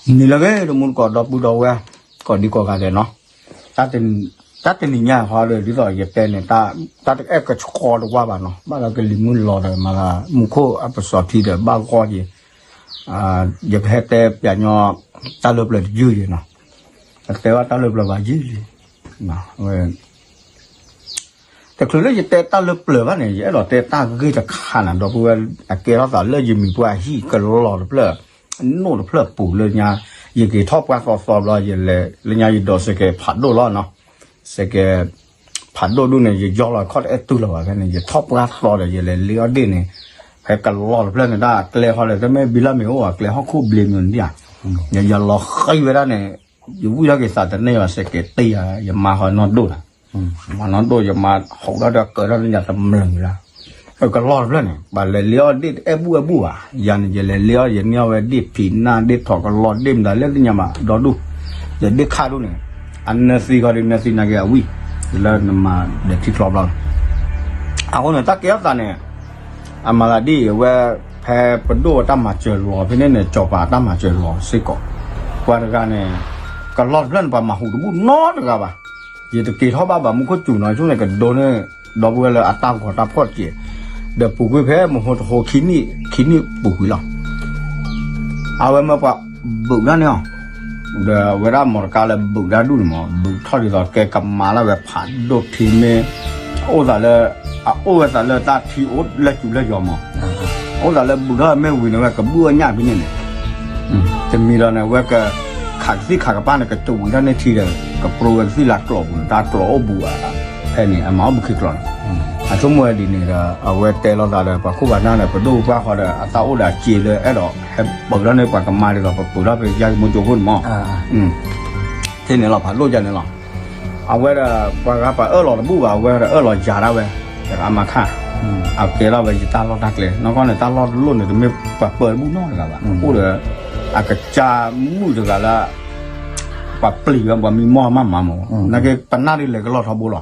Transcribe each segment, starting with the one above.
နံၤလၢအဂ့ၤ တမူတကိး ဒီပုၢ်ဒီဝဲၢ် ကိးဒံကိးဂၤဒဲးနီၤ, တၢ်တနံၤညါဟီဒီး ဒ်သိးယတဲန့ၣ် တၢ်တအဲၣ်ကဆှီတဝၢ်ဘၣ်နီၤ, ဘၣ်ဒီးကလံၤမုၢ်လီၤဒီး မၤသးမူခိၣ်အပစီၤထံဒီး ဘၣ်ဂီၢ်က့ၤ, ယကဟဲတဲပျးညီ တၢ်လၢပျၢၤတယုၢ်ယ့ၤနီၤ, တတဲဘၣ်တၢ်လၢပျၢၤဘၣ်ယုၢ်လံ, တချုးလၢယတဲတၢ်လၢပျၢၤဘၣ်န့ၣ် ယအဲၣ်ဒိးတဲတၢ်ဂ့ၢ်တခါန့ၣ် ဒီပုၢ်ဝဲၢ် အကဲထီၣ်သးလၢယမံၤပှၢ်ဟံၣ်ကလီၤတဖျၢၣ်, နိၣ်တဖျၢၣ်ပူၤလၢညါ, ယက့ၤထီၣ်ပှၢ်သီသီဘျီ ယလဲၤလၢညါယဒိးစဲးကဲးဖးဒိၣ်လီၤနီၤ, စဲးကဲး ဖးဒိၣ်ဒိၣ်န့ၣ် ယယီၢ်လီၤခီၣ်တအဲၣ်တုၤလီၤဘၣ်ဖဲန့ၣ် ယထီၣ်ပှၢ်သီဒီး ယလဲၤလ့အီၣ်ဒ့ၣ်န့ၣ်, ဖဲကလီၤတဖျၢၣ်န့ၣ် တၢ်ကျဲဟီလဲၣ် တမ့ၢ်ဘံလၢမ့ၢ်အိၣ်ဘၣ် ကျဲဟီၣ်ခိၣ်ဘျ့မ့ၢ်န့ၣ်ဧါ, ယယီၢ်လီၤဃံဝဲဒၣ်န့ၣ်, ယဝံၣ်ထီၣ်က့ၤသးတန့ၢ်ဘၣ် စဲးကဲးတ့ၢ်ဧါ, ယမါဃီနီၢ်ဒိၣ်လီၤ, မၤနီၢ်ဒိၣ် ယမါဟီၣ်ဒၣ်ဒီးကၢထီၣ်လၢညါတမျၢၢ်လီၤ, ကလီၤတဖျၢၣ်န့ၣ် ပှၤလဲၤလ့အီၣ်ဒ့ၣ်တအဲၣ်ဘူၣ်အဲၣ်ဘူၣ်ဘၣ်, ယၤန့ၣ် ယလဲၤလ့အီၣ် ယန့ၢ်အီၣ်ဝဲဒ့ၣ်ဖံးနၢ် ဒ့ၣ်ထီၣ်ကလီၤ ဒ့ၣ်မတၤလၢသ့ၣ်ညါဘၣ် ဒီဒူၣ်, ယဒ့ၣ်ခါဒိၣ်န့ၣ်, အနၢသံဃီဒီး နၢသံနာ်က့ၤအဝံၣ်, လၢနမၤဒီးထံချီဘျီလီၤ, အဃိန့ၣ် တၢ်ကဲထီၣ်သးန့ၣ် အမၤသးဒ်အံၤ အဝဲ ဖဲပဒိၣ်အတၢ်မၤစၢၤလီၤဖဲန့ၣ်န့ၣ် စီၤပၤအတၢ်မၤစၢၤလီၤစ့ၢ်ကီး, ပှၤတဂၤန့ၣ် ကလီၤတဖျၢၣ်န့ၣ် ပှၤမၤဟူးတဘူၣ်နီတဂၤဘၣ်, ယတက့ၤထီၣ်ဘၣ်ဘၣ်မူခိၣ်စူၤနီၤ ဆိန့ၣ်ကဒိန့ၣ်, ဒီပုၢ်ဝဲၢ်လၢအတၢ်ဂီၤတၢ်ဖှီၣ်တက့ၢ်, ဒီးပူၤကွံာ်ဖဲမဟိတဟိခံနံၣ် ခံနံၣ်ပူၤကွံာ်လီၤ အဝဲမၢပှၤဘုးဒၣ်န့ၣ်အီၤ, ဒီးအဝဲဒၣ်မီတကါလၢဘုးဒၣ်ဒူၣ်န့ၣ်မး ဘုးထီၣ်ဒ်သိးကဲကမါလၢဝဲဖးဒိၣ်ထံမ့ၢ်, အိၣ်သးလၢ, အအိၣ်ဝဲသးလၢတၢ်ထံအိၣ်လၢကျူလၢယီၤမး, အိၣ်သးလၢဘုးထီၣ်မ့ၢ်ဝံၤန့ၣ် ဝဲကဘုၣ်အညၣ်ဖဲန့ၣ်န့ၣ်, တမံၤဒီးန့ၣ် ဝဲက, ခးကသံၣ်ခးကပၢ်န့ၣ် ကတိၤဝံၤတၢ်န့ၢ်ထံဒီး, ကပြိဝဲကသံၣ်လၢကျိးပူၤန့ၣ် တၢ်ကျိးအိၣ်ဘူး, ဖဲန့ၣ် အမၤအီၣ်ဘူးခံကျိးန့ၣ် အဆိကမိၣ်ဝဲဒ်န့ၣ်ဒီး အဝဲတဲလိာ်သးဒီး ပှၤခိၣ်ပှၤနၢ်ဒီး ပဒိၣ်ပပှၢ်ဃီဒီး အတၢ်အိၣ်ဒီးအစ့လၢအဲၣ်ဒိးဟဲပၢးထီၣ်န့ၢ်ပှၤကမါဒ်သိး ပပၢးထီၣ်ဖဲယါကမိၢ်ကၠိခိၣ်န့ၣ်မး, ထဲန့ၣ်လီၤ ဖးဒိၣ်ယါန့ၣ်လီၤ, အဝဲဒီး ပှၤဂၤပှၤအၢၣ်လီၤတဘူၣ်ဘၣ် အဝဲဒီးအၢၣ်လီၤယၤဒၣ်ဝဲ, အမါခါ, အကဲထီၣ်ဝဲယတၢ်လီၢ်တၢ်ကျဲ နီၢ်ကီၢ်န့ၣ် တၢ်လီၢ်တလီၢ်န့ၣ် တမ့ၢ်ပှၤပၢးတဘူၣ်နီတဂၤဘၣ် အိၣ်ဒီး, အကစၢ်မုၣ်တဂၤလၢ ပှၤပျံၤဝဲ ပှၤမံမီၢ်မးမးမး, နာ်က့ပနၢ်ဒ်လဲၣ်ကလီၢ်ထီဘိလီၤ,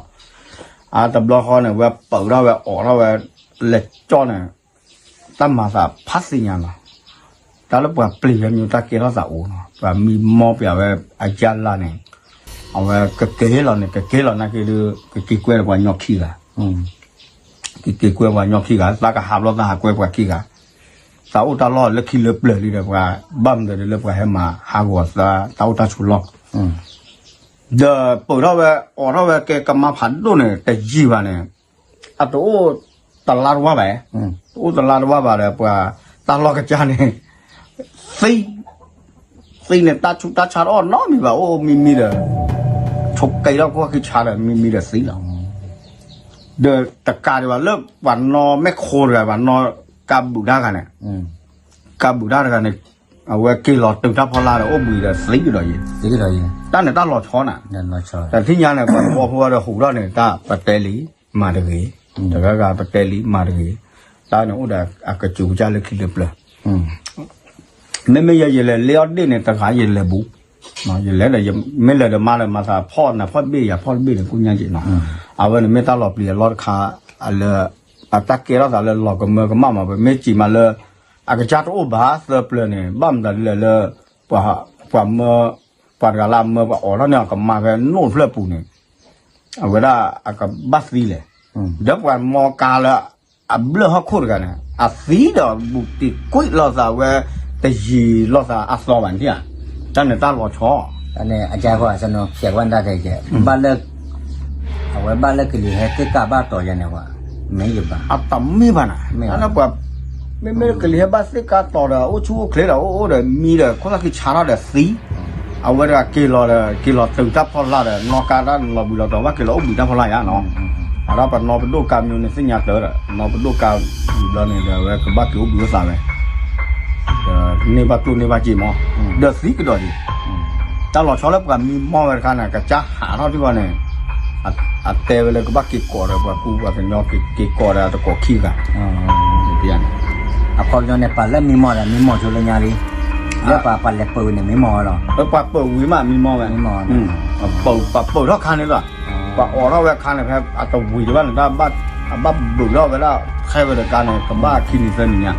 အတဘျီဃီန့ၣ် ဝဲပၢးထီၣ်ဝဲအိးထီၣ်ဝဲ, လဲၤကၠီန့ၣ်, တၢ်မၤသးဖးသ့ၣ်ညါလီၤ, တၢ်လၢပှၤပျံၤဝဲမ့ၢ်တၢ်ကဲထီၣ်သးအိၣ်နီၤ ပှၤမံမီၢ်ပျံၤဝဲအယါလါန့ၣ်, အဝဲကက့ၤလီၤန့ၣ် ကက့ၤလီၤနာ်က့ဒီး ကက့ၤကွဲဒီးပှၤညီခံဂၤ ကက့ၤကွဲပှၤညီခံဂၤ သးကဟးဘျီသးဟးကွဲပှၤခံဂၤ, သးအိၣ်တၢ်လီၢ်လၢခံလၢပျၢၤလံဒီးပှၤ, ဘၣ်မနုၤဒီးလၢပှၤဟဲမၤဟးဂီၤသးတၢ်အိၣ်တၢ်ဆိးလီၢ်, ဒီးပၢးထီၣ်ဝဲ အိးထီၣ်ဝဲကဲကမါဖးဒိၣ်န့ၣ် တယံာ်ဘၣ်န့ၣ်, အတအိၣ်တလါတဝၢ်ဘၣ်, တအိၣ်တလါတဝၢ်ဘၣ်ဒီးပှၤ, တၢ်လီၢ်ကစၢ်န့ၣ်, သံ သံန့ၣ် တၢ်ဆူးတၢ်ဆါတအိၣ်နီတမံၤဘၣ် အိၣ်မံမံဒီး, ဆိးကဲထီၣ်ခိၣ်ခံဆါဒီး မံမံဒီးသံလီၤ, ဒီးတကးဒံးဘၣ်လၢပှၤနီၢ်မဲၢ်ခိတဂၤ ပှၤနီၢ်ကါဘုးတၢ်တဂၤန့ၣ်, ကါဘုးတၢ်တဂၤန့ၣ်, အဝဲက့ၤလီၤတုၤတၢ်ဖီလာ်ဒီး အိၣ်ဘှံးဒီးသံကဒီးယံၤ, တၢ်န့ၣ်တၢ်လီၤဆီန့ၣ်, တထံၣ်ညါန့ၣ် ပှၤဘီဖိဝဲဒီးဟူးထီၣ်န့ၣ် တၢ်ပတဲလံ, မၤတဂ့ၤ, တဂၤဂၤပတဲလံ မၤတဂ့ၤ, တၢ်န့ၣ်အိၣ်ဒီးအကစူးကစၢ်လၢခံလၢပျၢၤ မ့မ့ၢ်ယဲယလဲၤလ့အီၣ်ဒ့ၣ်န့ၣ် တဂၤယလဲၤဘူး, ယလဲၤဒီး မ့ၢ်လဲၤဒီးမါဒီးမၤသးဖီၣ်နၤဖီၣ်တဘ့ၣ်ယၤဖီၣ်တဘ့ၣ်န့ၣ် ကိၣ်ညါက့ၤနီၤ, အဝဲန့ၣ်မ့ၢ်တၢ်လီၤပျံၤအလီၢ်တခါ, အလၢ, အတၢ်ကဲထီၣ်သးလၢလီၤကမၢကမၣ်မး ပမ့ၢ်စံးမးလၢ, အကစၢ်တအိၣ်ဘၣ်သၢပျၢၤန့ၣ် ဘၣ်မတၤဒ်လဲၣ်လၢ, ပှၤမၢ, ပှၤတဂၤလၢအမၢပှၤအိးထီၣ်န့ၢ်အီၤကမါဖဲနိၣ်တဖျၢၣ်ပူၤန့ၣ်, အဝဲဒၣ်အကဘၣ်သံလဲၣ်, ဒီးပှၤမီကါလၢ, အဘျၢၣ်ဟီၣ်ခိၣ်တဂၤန့ၣ် အသံဒီးဘူးတံၢ်ကွံာ်လိာ်သးဝဲ, တယံာ်လိာ်သးအသီဘၣ်န့ၣ်ဧါ, တၢ်န့ၣ်တၢ်လီၤဆီ, တၢ်န့ၣ်အကါဃီအဆၢနီၤ ဖျဲးကွၢ်တၢ်တဲကဲ, ဘၣ်လၢ, အဝဲဘၣ်လၢကလံၤဟဲသ့ၣ်ကၢ်ဘၣ်တီၤယၤန့ၣ်ဝဲ, မ့ၢ်ယဘၣ်, အတမ့ၢ်ဘၣ်န့ၣ်, တၢ်န့ၣ်ပှၤ, မ့မ့ၢ်ကလံၤဟဲဘၣ်သ့ၣ်ကၢ်တီၤဒီး အိၣ်ဆူၣ်အိၣ်ချ့ဒီး အိၣ်အိၣ်ဒီးမံဒီး ခိၣ်သၣ်ခံဆါထီၣ်ဒီးသံ, အဝဲတဂၤက့ၤလီၤဒီး က့ၤလီၤတုၤတၢ်ဖီလာ်ဒီး နီၢ်ကါတၢ်လီၤဘှံးလီၤတီၤ ဘၣ်က့ၤလီၤအိၣ်ဘှံးတၢ်ဖီလာ်ယါနီၤ, အဒီးပနီၢ်ပဒိၣ်ကါမံၤန့ၣ်သ့ၣ်ညါတၢ်ဒီး နီၢ်ပဒိၣ်ကါမံၤဘျီန့ၣ်ဒီး အဝဲကဘၣ်က့ၤအိၣ်ဘှံးအိၣ်သးဝဲ, န့ၢ်ဘၣ်ကျိၣ်န့ၢ်ဘၣ်စ့မး, ဒီးသံကဒီးဒံး, တၢ်လီၤဆီလၢပှၤမံမီၢ်ဝဲတခါန့ၣ် ကစၢ်ဟးထီၣ်ထံၣ်ဝဲန့ၣ်, အတဲဝဲလၢကဘၣ်က့ၤကိးဒီးပှၤကူပှၤကညီက့ၤကိးဒီးတကိးခံဂၤ, အခီပညီန့ၣ် ပှၤလၢမံမီၢ်ဒီးမံမီၢ်ဆိလၢညါလံ, လၢပှၤပှၤလဲၤပၢၤဝံၤန့ၣ်မံမီၢ်ဝဲလီၤ, ပှၤပၢၤဝံၤမးမံမီၢ်ဝဲ, ပှၤပၢၤထီၣ်ခါန့ၣ်လီၤ, ပှၤအိးထီၣ်ဝဲခါန့ၣ် ဖဲအတဝံၤတဘၣ်န့ၣ် အဘၣ်ဘုးထီၣ်ဝဲဒၣ် ခဲဝဲဒီးကါန့ၣ် ကဘၣ်ခံနံၤသၢနံၤညါ,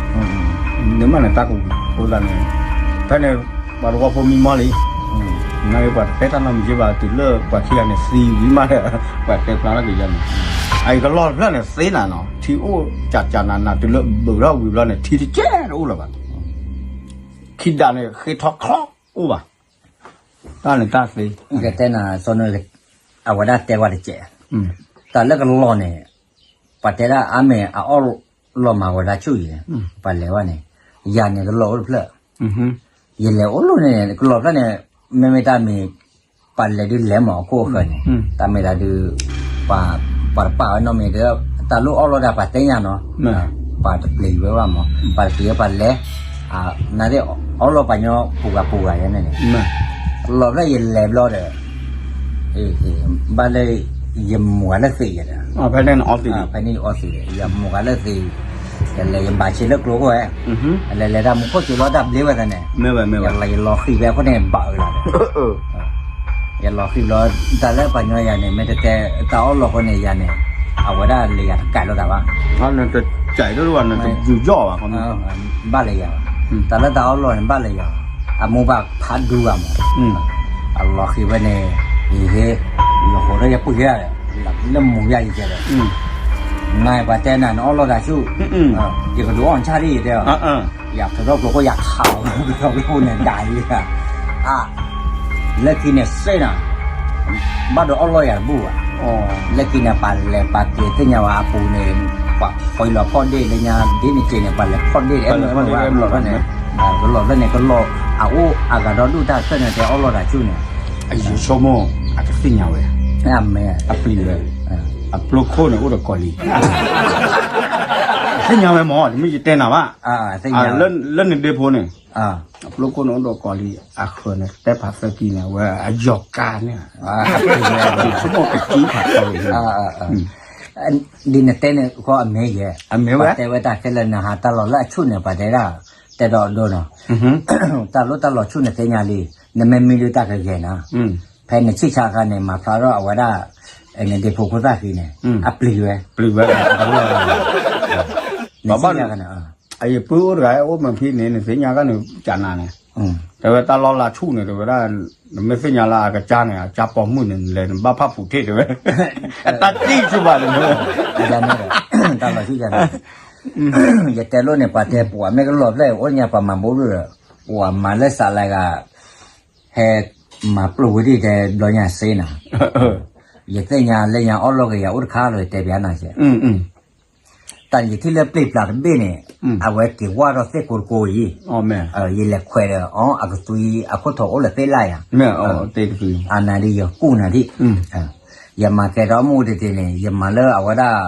န့ၣ်မးန့ၣ် တၢ်ကဝံၤအဃိသတးန့ၣ်, ဖဲန့ၣ် ပှၤသဝီဖိမံမီၢ်လံ, နပှၤတတဲတၢ်နီတမံၤဘၣ် တုၤလၢပှၤခံဂၤန့ၣ်သံဝံၤမးဒီး ပှၤတဲဖျါထီၣ်က့ၤယၤန့ၣ်, အအံၤကလီၢ်တဖျၢၣ်န့ၣ်သ့နၤနီၤ ထံအိၣ်ကၠးကၠးနးနး တုၤလၢဘုးထီၣ်ဝံၤဘျီန့ၣ် ထံတကဲတအိၣ်လၢၤဘၣ်, ခံဒးန့ၣ်ဃ့ထီၣ်ချီအိၣ်ဘၣ်, တၢ်န့ၣ်တၢ်သ့, ကတဲနၤ အဝဲဒၣ်တဲဝဲတကဲး, တၢ်လၢကလီၢ်န့ၣ် ပှၤတဲဒၣ်အါမ့ၢ်အအီၣ်လီၤမၤဝဲဒၣ်ဆူၣ်အံၤန့ၣ်, ပှၤလဲၤဝဲန့ၣ်, ယၤန့ၣ်ကလီၢ်အိၣ်တဖျၢၣ်, ယလဲၤအိၣ်လီၤန့ၣ် ကလီၢ်ဖျၢၣ်န့ၣ်, မ့မ့ၢ်တၢ်မံၤ, ပှၤလဲၤဒုးလဲၤမၤအခိၣ်အဃၢၤန့ၣ်, တၢ်မ့ၢ်တၢ်ဒုး, ပှၤတပာ်ဝဲနီတမံၤဒီး, တၢ်လၢအီၣ်လီၤဒၣ်ပှၤတဲညါနီၤ, ပှၤတပျံၤဝဲဘၣ်မး, ပှၤတပျံၤဝဲပှၤလဲၤ, နသ့ၣ်အီၣ်လီၤပှၤညီပူၤဂၤပူၤဂၤယဲန့ၣ်န့ၣ်, ကလီၢ်ဖျၢၣ်ယလဲၤဘျီဒီး ဘၣ်လၢ ယမိၢ်ဂၤလၢသ့ၣ်ယဲဒီး, ဖဲန့ၣ်ယအီသံး, ယမိၢ်ဂၤလၢသ့ၣ်, ယလဲၤယဘၣ်ဆ့လၢကျိခိၣ်ဝဲ, လဲၤလဲၤတၢ်မူခိၣ်စူၤလီၤတၢ်ဘျ့ဝဲသးန့ၣ်, ယလီၤဃံၤဝဲအဃိန့ၣ်ဘၣ်အၢလီၤဒီး, ယလီၤဃံၤဘျီ, တၢ်လၢပှၤညီယၤန့ၣ် မ့ၢ်တတဲတၢ်အီၣ်လီၢ်အဃိန့ၣ် ယၤန့ၣ်, အဝဲဒၣ်လၢယၤတကးလိာ်သးဘၣ်, နတကးလိာ်ဘၣ် နတယူးယီၣ်ဘၣ်, ဘၣ်လၢယၤ, တၢ်လၢတၢ်အီၣ်လီၢ်န့ၣ်ဘၣ်လၢယၤ, အမိၢ်ပၢ်ဖးဒူဂၤမး အလီၤဃံၤဝဲန့ၣ်, အံၤဟ့, ယဃိးဒီးယပှ့ၤယဲ, လၢမူၤယၤယကဲဒီး, နပှၤတဲနၤနအီၣ်လီၤတၢ်ဆူၣ်, ယကဒုးအီၣ်နဆၣ်ဒ်ယတဲအီၤ, ယထုးထီၣ်ကျိခိၣ်ယခးအီၤ ထုးထီၣ်ကျိခိၣ်န့ၣ်ဒၣ်ယၤ, လၢခံန့ၣ်စ့နၤ, ဘၣ်ဒုးအီၣ်လီၤယၤတဘူၣ်ဘၣ်, လၢခံန့ၣ်ပှၤလဲၤပှၤက့ၤသ့ၣ်ညါဝဲအပူၤန့ၣ်, ပှၤဖီလီၤဖီၣ်ဒ့ၣ်လၢညါဒ်န့ၣ်က့ၤန့ၣ် ပှၤလဲၤဖီၣ်ဒ့ၣ်ဒီးအဲၣ်မုၢ်အဲၣ်မုၢ်ဝဲလီၤဖဲန့ၣ်, ကလီၢ်ဖဲန့ၣ်ကလီၢ်, အအိၣ်အဂၤဒီဒူၣ်တၢ်ဆၢန့ၣ် တဲအီၣ်လီၤတၢ်ဆူၣ်န့ၣ်, အယဆိကမိၣ်အတသ့ၣ်ညါဝဲ, အပျံၤဝဲ, အပျိခိၣ်န့ၣ်အိၣ်ဒီးကီၤလံၤ, သ့ၣ်ညါဝဲမး တမ့ၢ်ယတဲနၤဘၣ်, လၢနဒ့ဖိန့ၣ်, အပျိခိၣ်န့ၣ်အိၣ်ဒီးကီၤလံၤအဃၢၤန့ၣ် တဲဖးသၢကံန့ၣ် အဝဲအယီၤကါန့ၣ်, ဆိကမိၣ်ကကံဖးသၢကံ, ဒ်နတဲန့ၣ်ဃီအမ့ၢ်ယဲ, ပှၤတဲဝဲတၢ်ခဲလၢာ်နဟးတၢ်လီၢ်လၢအဆူၣ်န့ၣ် ပှၤတဲဒၣ်, တဲဒီးဒိနီၤ, တၢ်လီၢ်တၢ်လီၢ်ဆူၣ်န့ၣ်သ့ၣ်ညါလံ, နမ့ၢ်မံဒုးတၢ်ကဂဲၤနၤ, ဖဲနဆံၣ်ဆါအခါန့ၣ် မၤဖျါထီၣ်အဝဲဒၣ်, နဒ့ဖိခိၣ်သၣ်ဃံန့ၣ်, အပျံၤဝဲ, ပျံၤဝဲ, နဆံၣ်ဆါအခါန့ၣ် အယပုၢ်အိၣ်တဂၤအိၣ်မးဖဲန့ၣ် နသ့ၣ်ညါကန့ၣ် ကနၤန့ၣ်, တဲဝဲတၢ်လီၢ်လၢဆူၣ်န့ၣ် တဲဝဲဒၣ်, နမ့ၢ်သ့ၣ်ညါလၢအကစၢ်န့ၣ် အကစၢ်ပိာ်မုၣ်န့ၣ် နလဲၤနဘၣ်ဖးဖူးထ့ၣ်တဲဝဲ, တၢ်တံၢ်ဆူၣ်ဘၣ်န့ၣ်, တၢ်လီၢ်ဆူၣ်န့ၣ်, ယတဲလိၣ်န့ၣ် ပှၤတဲပှၤမ့ၢ်ကလီၢ်ဖျၢၣ်အိၣ်ညါပှၤမၤဘိဒိၣ်ဒီး, ပှၤမၤလၢစးလၢဂၤ, ဟဲမၤပျိၢ်ဝဲဒ်တဲဘျီညါစ့နၤ, ယသ့ၣ်ညါလၢညါအီၣ်လီၢ်က့ၤယၤအိၣ်တခါလီၤ ယတဲပျါနၤစ့ တၢ်ယထံၣ်လၢပျ့ၤပျၢ်တဘ့ၣ်န့ၣ်, အဝဲက့ၤဝါထီၣ်သ့ၣ်ကိးတကိးအံၤ, ယလဲၤခွဲးဒီး အီ အကသွံအခိၣ်ထီၣ်အိၣ်လၢသ့ၣ်လၢ်ယၤ, အနၤဒ်ယကူၣ်နၤဒ်, ယမၤကဲထီၣ်မူတ့ၢ်တ့ၢ်န့ၣ် ယမၤလၢအဝဲဒၣ်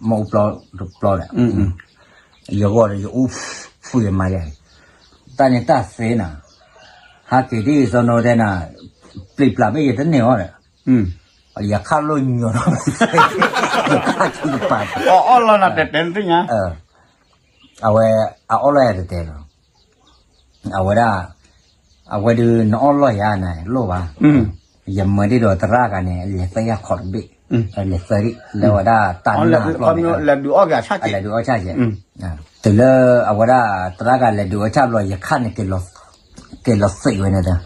မ့ၣ်အူပျီတပျီဒီး, ယဂီၢ်ဒီးယအူဖူယမၤယၤ, တၢ်န့ၣ်တၢ်သ့နၤ, ဟးက့ၤဒ်စီၤနိတဲနၤ, ပျ့ၤပျၢ်ဘ့ၣ်ယတန့ၢ်အီၤဒီး ယခါလိၣ်ညီၢ်ထီၣ်, ယခါခံကပၤ, အီၣ်လီၤနၤတဲတဲသ့ၣ်ညါ, အဝဲ, အအီၣ်လီၤယၤတဲတဲလီၤ, အဝဲဒၣ်, အဝဲဒုးနအီၣ်လီၤယၤန့ၣ်လိၣ်ဘၣ်, ယမၢဒ်ဒီးသရၣ်ဂၤန့ၣ် လဲၤသၢယၤခီတဘ့ၣ်, လဲၤသၢဒ် လၢဝဲဒၣ်တၢ်နၢ်ကျီၢ်န့ၣ်, လဲၤဒုးအီၣ်ဆၣ်ကဲး, တုၤလၢအဝဲဒၣ်သရၣ်ဂၤလဲၤဒုးအီၣ်ဆၣ်ဘျီ ယခါန့ၣ် က့ၤလီၤသံးဝဲန့ၣ်, အ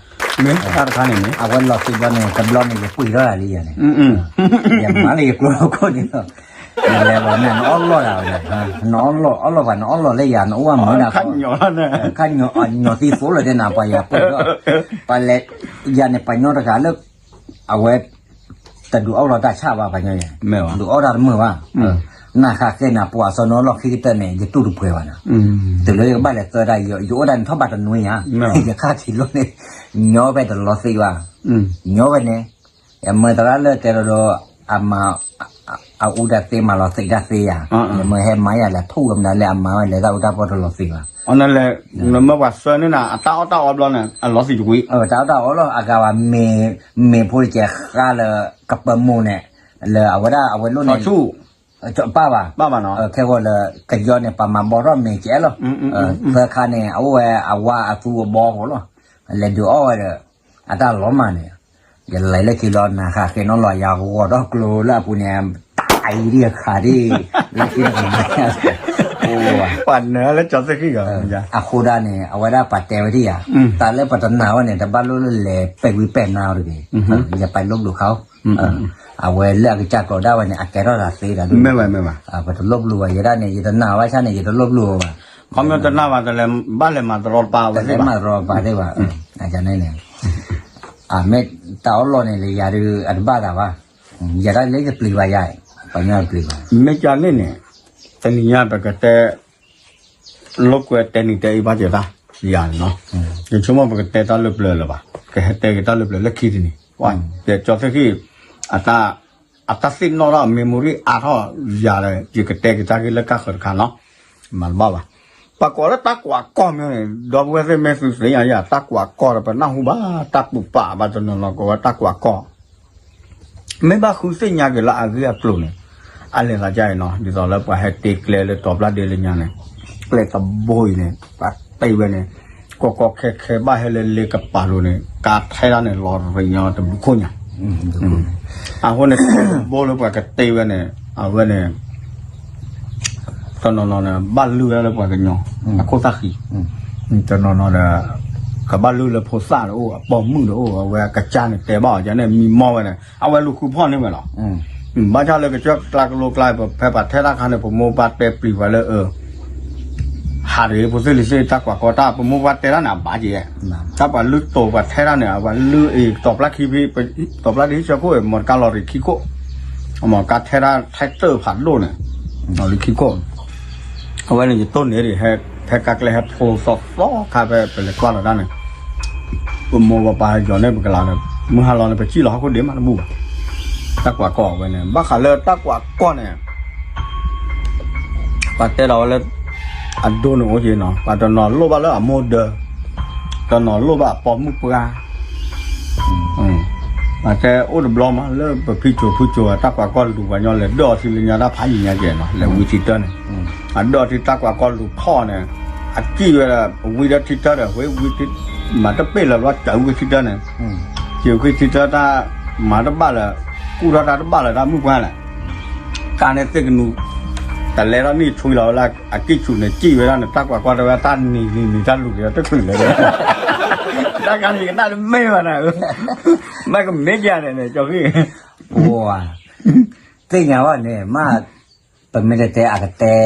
ဝဲလီၤသံးဘျီန့ၣ် တဘျီန့ၣ် ယပှ့ၤထီၣ်တၢ်လံယၤန့ၣ်, ယမၤလၢယကျိခိၣ်န့ၣ်လီၤ, ယလဲၤလီၤန့ၣ် နအီၣ်လီၤယၤ, နအီၣ်လီၤ အီၣ်လီၤဘၣ် နအီၣ်လီၤလၢယၤ နအိၣ်ဝဲမုာ်နၤ, ခါညီၢ်သံသိးလၢတဲနၤ ပှၤယၤပှ့ၤဒီး, ပှၤလဲၤ, ယၤန့ၣ် ပှၤညီတဂၤလၢ, အဝဲ တဒုးအီၣ်လီၤတၢ်ဆၣ်ဘၣ် ပှၤညီယၤ, ဒုးအီၣ်တၢ်တမုာ်ဘၣ်, နၢ်ဃာ်ဃဲနၤ ပှၤစီၤနိလီၢ်ခံကတၢၢ်န့ၣ် ယတူၢ်တပှဲၤဘၣ်နၤ, တုၤလၢယကဘၣ်လဲၤသၢတၢ် ယအိၣ်ဒၣ်န့ၣ်ထီၣ်ဘၣ်တနွံဧါ, ယခါထံၣ်လိၣ်န့ၣ်, ညီဖဲတလီၤသံးဘၣ်, ညီဖဲန့ၣ်, ယမၢသရၣ်လၢတဲဒီး, အမၤ, အအူတၢ်သ့ မၤလီၤသံးတၢ်သ့ယၤ, ယမၢဟဲမၤယၤလဲၤထူၣ်ဝဲမနုၤလၢအမၤဝဲလဲၤတၢ်အူတၢ်ပီၢ်တလီၤသံးဘၣ်, နမၢပှၤဆှၢန့ၢ်နၤ အတၢ်အီၣ်တၢ်အီဘျီန့ၣ် အလီၤသံးတကွံာ်, တၢ်အီၣ်တၢ်အီလီၤ အဂၤဘၣ်မ့ၢ်, မ့ၢ်ဖိတကဲဃါလၢ, ကပၢမူန့ၣ်, လၢအဝဲဒၣ်အဝဲလိၣ်န့ၣ်, ပၢ်ဘၣ်, ခဲဂီၤလၢ, ကယီန့ၣ် ပှၤမၤဘီထီၣ်မ့ၢ်ကဲလီၤ, သၢခါန့ၣ် အအိၣ်ဝဲအဝါအသူအဘီဖိလီၤ, လဲၤဒုးအီၣ်ဝဲဒီး, အတၢ်လီၤမၢ်န့ၣ်, ယလဲၤလၢခံလီၤ နၢ်ဃာ်ဃဲနီၣ်လီၤ ယဂီၤထီၣ်ကျိလၢအပူၤန့ၣ်, တၢ်အံၤဒ်အခါဒ်, လၢခံန့ၣ်, အိၣ် ပှၤနၢၤလၢကၠီသ့ၣ်ဃံၣ်ဂီၤ, အဃိဒၣ်န့ၣ် အဝဲဒၣ်ပှၤတဲဝဲဒ်ယၤ, တၢ်လၢပတနာ်ဝဲန့ၣ် တဘၣ်လိၣ်လၢလဲၤပဲာ်ဝံပဲာ်နါအီၤတဂ့ၤ, ယပာ်လိၣ်ဘျုးခါ, အဝဲလၢအကစၢ်ကျိၤဒၣ်ဝဲန့ၣ် အကဲထီၣ်သးသ့ဒီး, ပတလိၣ်ဘျုးဘၣ်ယဲဒၣ်န့ၣ် ယတနာ်ဝဲဆၣ်န့ၣ် ယတလိၣ်ဘျုးဘၣ်, ခီပညီတနာ်ဘၣ် တလဲၤဘၣ်လဲၤမၤတရီတပါဝဲသ့ၣ်ဘၣ်, တလဲၤမၤတရီတပါသ့ၣ်ဘၣ်, အန့ၣ်န့ၣ် အမ့ၢ်တၢ်အီၣ်လီၢ်န့ၣ် လၢယၤဒုး အတဘၣ်သးဘၣ်, ယၤဒၣ်လၢယပျံၤဘၣ်ယၤ, ပှၤညီပျံၤဘၣ်, မ့ၢ်ကန့ၣ်န့ၣ်, တနံၤညါပကတဲ လိာ်ကွဲတဲနံၤတဲအံၤဘၣ်က့ၤတၢ်, ယၤန့ၣ်နီၤ, ယဆိကမိၣ်ပကတဲတၢ်လၢပျၢၤလၢၤဘၣ်, ကဟဲတဲက့ၤတၢ်လၢပျၢၤလၢခံတနံၤ, ကၠီသ့ၣ်ဃံၣ်, အတၢ်သ့ၣ်နီၣ်ထီၣ် memory အါထီၣ်ယၤဒီး ယကတဲက့ၤတၢ်ဂ့ၢ်လၢကၢ်ဃၢၤတခါနီၤ, မၤတဘၣ်ဘၣ်, ပှၤကိးလၢတၢ်ကွၢ်ကီၢ်မ့ၢ်န့ၣ် ဒီပုၢ်ဝဲၢ်သ့ၣ်မ့ၢ်သုသ့ၣ်ညါယၤ တၢ်ကွၢ်ကီၢ်ဒီးပနၢ်ဟူဘၣ် တၢ်ပူၤပာ်ဘၣ်တနီၤနီၤကိးဝဲတၢ်ကွၢ်ကီၢ် မ့ၢ်ဘၣ်ဃုသ့ၣ်ညါက့ၤလၢအဂ့ၢ်အကျိၤန့ၣ်, အလဲၤသးဒ်အံၤနီၤ, ဒ်သိးလၢပှၤဟဲတ့ကျဲလၢတီၤပျၢ်ဒ့လၢညါန့ၣ်, ကျဲတဘိအံၤန့ၣ် ပှၤတ့ဝဲန့ၣ်, ကီကီခဲခဲဘၣ်ဟဲလၢလ့ကပၤလိၤန့ၣ် ကါထဲဒၣ်န့ၣ် လီၤရံညီတဘျုးခိၣ်ညါ, အဃိန့ၣ် ကျဲတဘိလၢပှၤကတ့ဝဲန့ၣ် အဝဲန့ၣ် တနီၤနီၤန့ၣ် ဘၣ်လုၢ်ဝဲလၢပှၤကညီ အခိၣ်သၣ်ဃံ, တနီၤနီၤဒီး ကဘၣ်လုၢ်လၢဖိသၣ်တအိၣ် အပိာ်မုၣ်တအိၣ် အဝဲအကစၢ်န့ၣ်တဲဘၣ်အီၤန့ၣ် မံမီၢ်ဝဲန့ၣ် အဝဲလူၤဃုဖီၣ်န့ၢ်ဝဲလီၤ. ဘၣ်ဆၣ်လၢကစၢၢ်ကျါကလိကျါ ပဖဲပှၤထဲတၢ်ခါန့ၣ် ပမိၢ်ပၢ်တဲပျံၤပှၤလၢအ ဟးတဂ့ၤ ဖိသ့ၣ်လံၤသ့ၣ် တၢ်ကွၢ်ကီတၢ် ပမိၢ်ပၢ်တဲတၢ်န့ၣ် အဘၣ်က့ၤ, တၢ်ပှၤလုၢ်တိာ်ပှၤထဲတၢ်န့ၣ် အဝဲလုၢ်အံၤ တီၤပျၢ်ခံဖံ တီၤပျၢ်ဒ့ဟံၣ်ဆၢခိၣ်အံၤ မီတကါလီၤရံၤခံခိၣ်, မီကါထဲတၢ်ထဲတၢၢ်ဖးဒိၣ်န့ၣ် လီၤရံၤခံခိၣ်, အဝဲန့ၣ်ယတိၢ်န့ၣ်ဒံး ဖဲကါကျဲဟဲဖိသီသီခါဖဲပလဲၤကွၢ်လီၤတၢ်န့ၣ် ပမိၢ်ပပၢ်ဟဲယီၤန့ၢ်ပကလၤဒီး မုၢ်ဟါလီၤန့ၣ် ပစံၣ်လီၤဟီၣ်ခိၣ်ဒ့မးတဘူၣ်ဘၣ်, တၢ်ကွၢ်ကီဝဲန့ၣ် ဘၣ်ဃးလၢတၢ်ကွၢ်ကီန့ၣ် ပှၤတဲလီၤဝဲလၢ အဒိန့ၣ်အိၣ်က့ၤနီၤ ပှၤတနီၤလိၣ်ဘၣ်လၢအမိၢ်ဒၢ တနီၤလိၣ်ဘၣ်အပိာ်မုၣ်ပှၢ်, ပှၤတဲအိၣ်တဘျီမး လၢပဖံကၠိဖုကၠိ တၢ်ကွၢ်ကီလူၤပှၤညီလဲၤဒၢၣ်အီၤထံလၢညါတၢ်ဖးယံၤညါကဲနီၤ လဲၤဝံထံတၢ်န့ၣ်, အဒၢၣ်အီၤထံတၢ်ကွၢ်ကီလူၤခီၣ်န့ၣ်, အစံၣ်ဝဲဒၣ် ဝံဒီးထံတၢ်ဒီး ဝံ မၤတပ့ၢ်လၢၤဘျီ စၢၤဝံထံတၢ်န့ၣ်, စၢၤဝံထံတၢ်တၢ် မၤတဘၣ်လၢၤ, ကူၣ်ထီၣ်တၢ်တဘၣ်လၢၤ တၢ်မုၣ်ပှၢ်လဲၣ် ကါန့ၣ်သ့ၣ်ကနူၤ, တလဲထီၣ်နံၣ်ထွံလီၤဝဲလၢအကံၢ်ဆူၣ်န့ၣ် စံၣ်ဝဲဒၣ်န့ၣ် တၢ်ကွၢ်ကွၢ်တဲဝဲတၢ်နံၤနံၤနံၤတၢ်လူၤက့ၤတၢ်တချုးလဲၣ်, တၢ်ကါန့ၣ်ကနၣ်တမ့ၢ်ဘၣ်နၤ, မ့ၢ်ကမ့ၢ်ကန့ၣ် ကၠီဃံၣ်, သ့ၣ်ညါဘၣ်န့ၣ် မ့ၢ်ပမ့ၢ်တတဲအကတဲ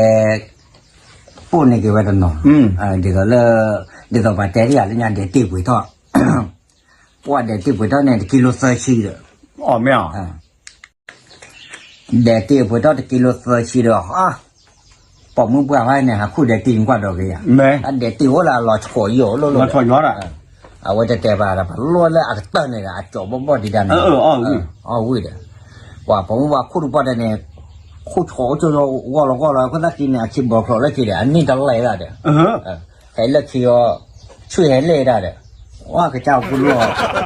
ပိာ်န့ၢ်က့ၤဝဲတနီၤ, ဒ်သိးလၢ ဒ်သိးပှၤတဲဒ်ယၤလၢညါဒဲးတ့ၢ်ပှ့ၤထီၣ် ပှၤဒဲးတ့ၢ်ပှ့ၤထီၣ်န့ၣ် တကံလိသၢဆံဒီး, အီၣ်မ့ၢ်အီၤ, ဒဲးတ့ၢ်ပှ့ၤထီၣ်တကံလိသၢဆံဒီး, ပိာ်မုၣ်ပှၢ်ဖဲန့ၣ် ဟးခူၣ်ဒဲးတ့ၢ်ကွၢ်ဒီးက့ၤယၤ, အဒဲးတ့ၢ်အိၣ်လၢအလီၤဆီယိာ်လိၣ်လိၣ်, အဝဲတတဲဘၣ်ဒီး ပှၤလိၣ်လၢအကတၢၢ်န့ၣ်ဒီး အကၠီၤဘီၣ်ဘီၣ်ဒံးဒၣ်န့ၣ်, အီၣ်ဝံၣ်ဒီး, ပှၤပိာ်မုၣ်ပှၢ်ခူၣ်တပှၢ်ဒီးန့ၣ်, ခူၣ်ဆီအိၣ်ကၠီဂီၢ်လီၤဂီၢ်လီၤ ခိၣ်သၣ်ခံန့ၣ် အဆံးဘီဖျိးလၢခံဒီး အနံၣ်တလဲၤဒၣ်ဒီး ဟဲလၢခံအီၤ, ဆွံၣ်ဟဲလဲၣ်ဒၣ်ဒီး, ဝဲကစၢ်အိၣ်ကူလိၣ်, ဟးထီၣ်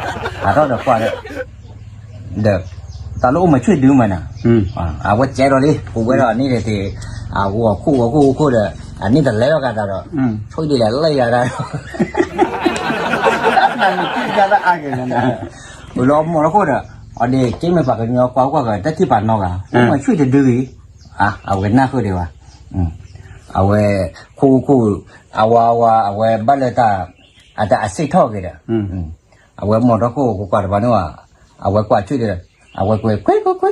ဒီးကွၢ်ဒီး, ဒီး, တၢ်လၢအိၣ်မၤဆွံၣ်ဒုမးနၤ, အဝဲကဲထီၣ်လံ ပဝဲဒၣ်အနံၣ်န့ၣ် အဂီၤခိၣ်ဂီၤခိၣ်ခိၣ်ဒီး, အနံၣ်တလဲၤလီၤကဒီး, ဆွံၣ်ဒုလဲၤလဲၣ်ယၤဒၣ်, တၢ်နံၣ်ကံၢ်ကါတၢ်အါက့ၤလီၤ, ဝံၤလီၤမီၢ်တခိၣ်ဒီး, အီၤဒ့ၣ်က့မ့ၢ်ပှၤကညီကွၢ်ကွၢ်က တထံၣ်ပာ်နီၢ်ဂၤ, အိၣ်မၤဆွံၣ်တဒုဂ့ၤ, အဝဲနၢ်ဃုာ်ဒံးဘၣ်, အဝဲ, ခိၣ်ခိၣ်, အဝဲဝဲ အဝဲဘၣ်လၢတၢ်, အတၢ်အစ့ၣ်ထီၣ်က့ၤဒီး, အဝဲမီၢ်ထီၣ်ခိၣ်ကွၢ်တပၤန့ၣ်, အဝဲကွၢ်ဆွံၣ်ဒီး, အဝဲကွဲကွဲကွဲကွဲ,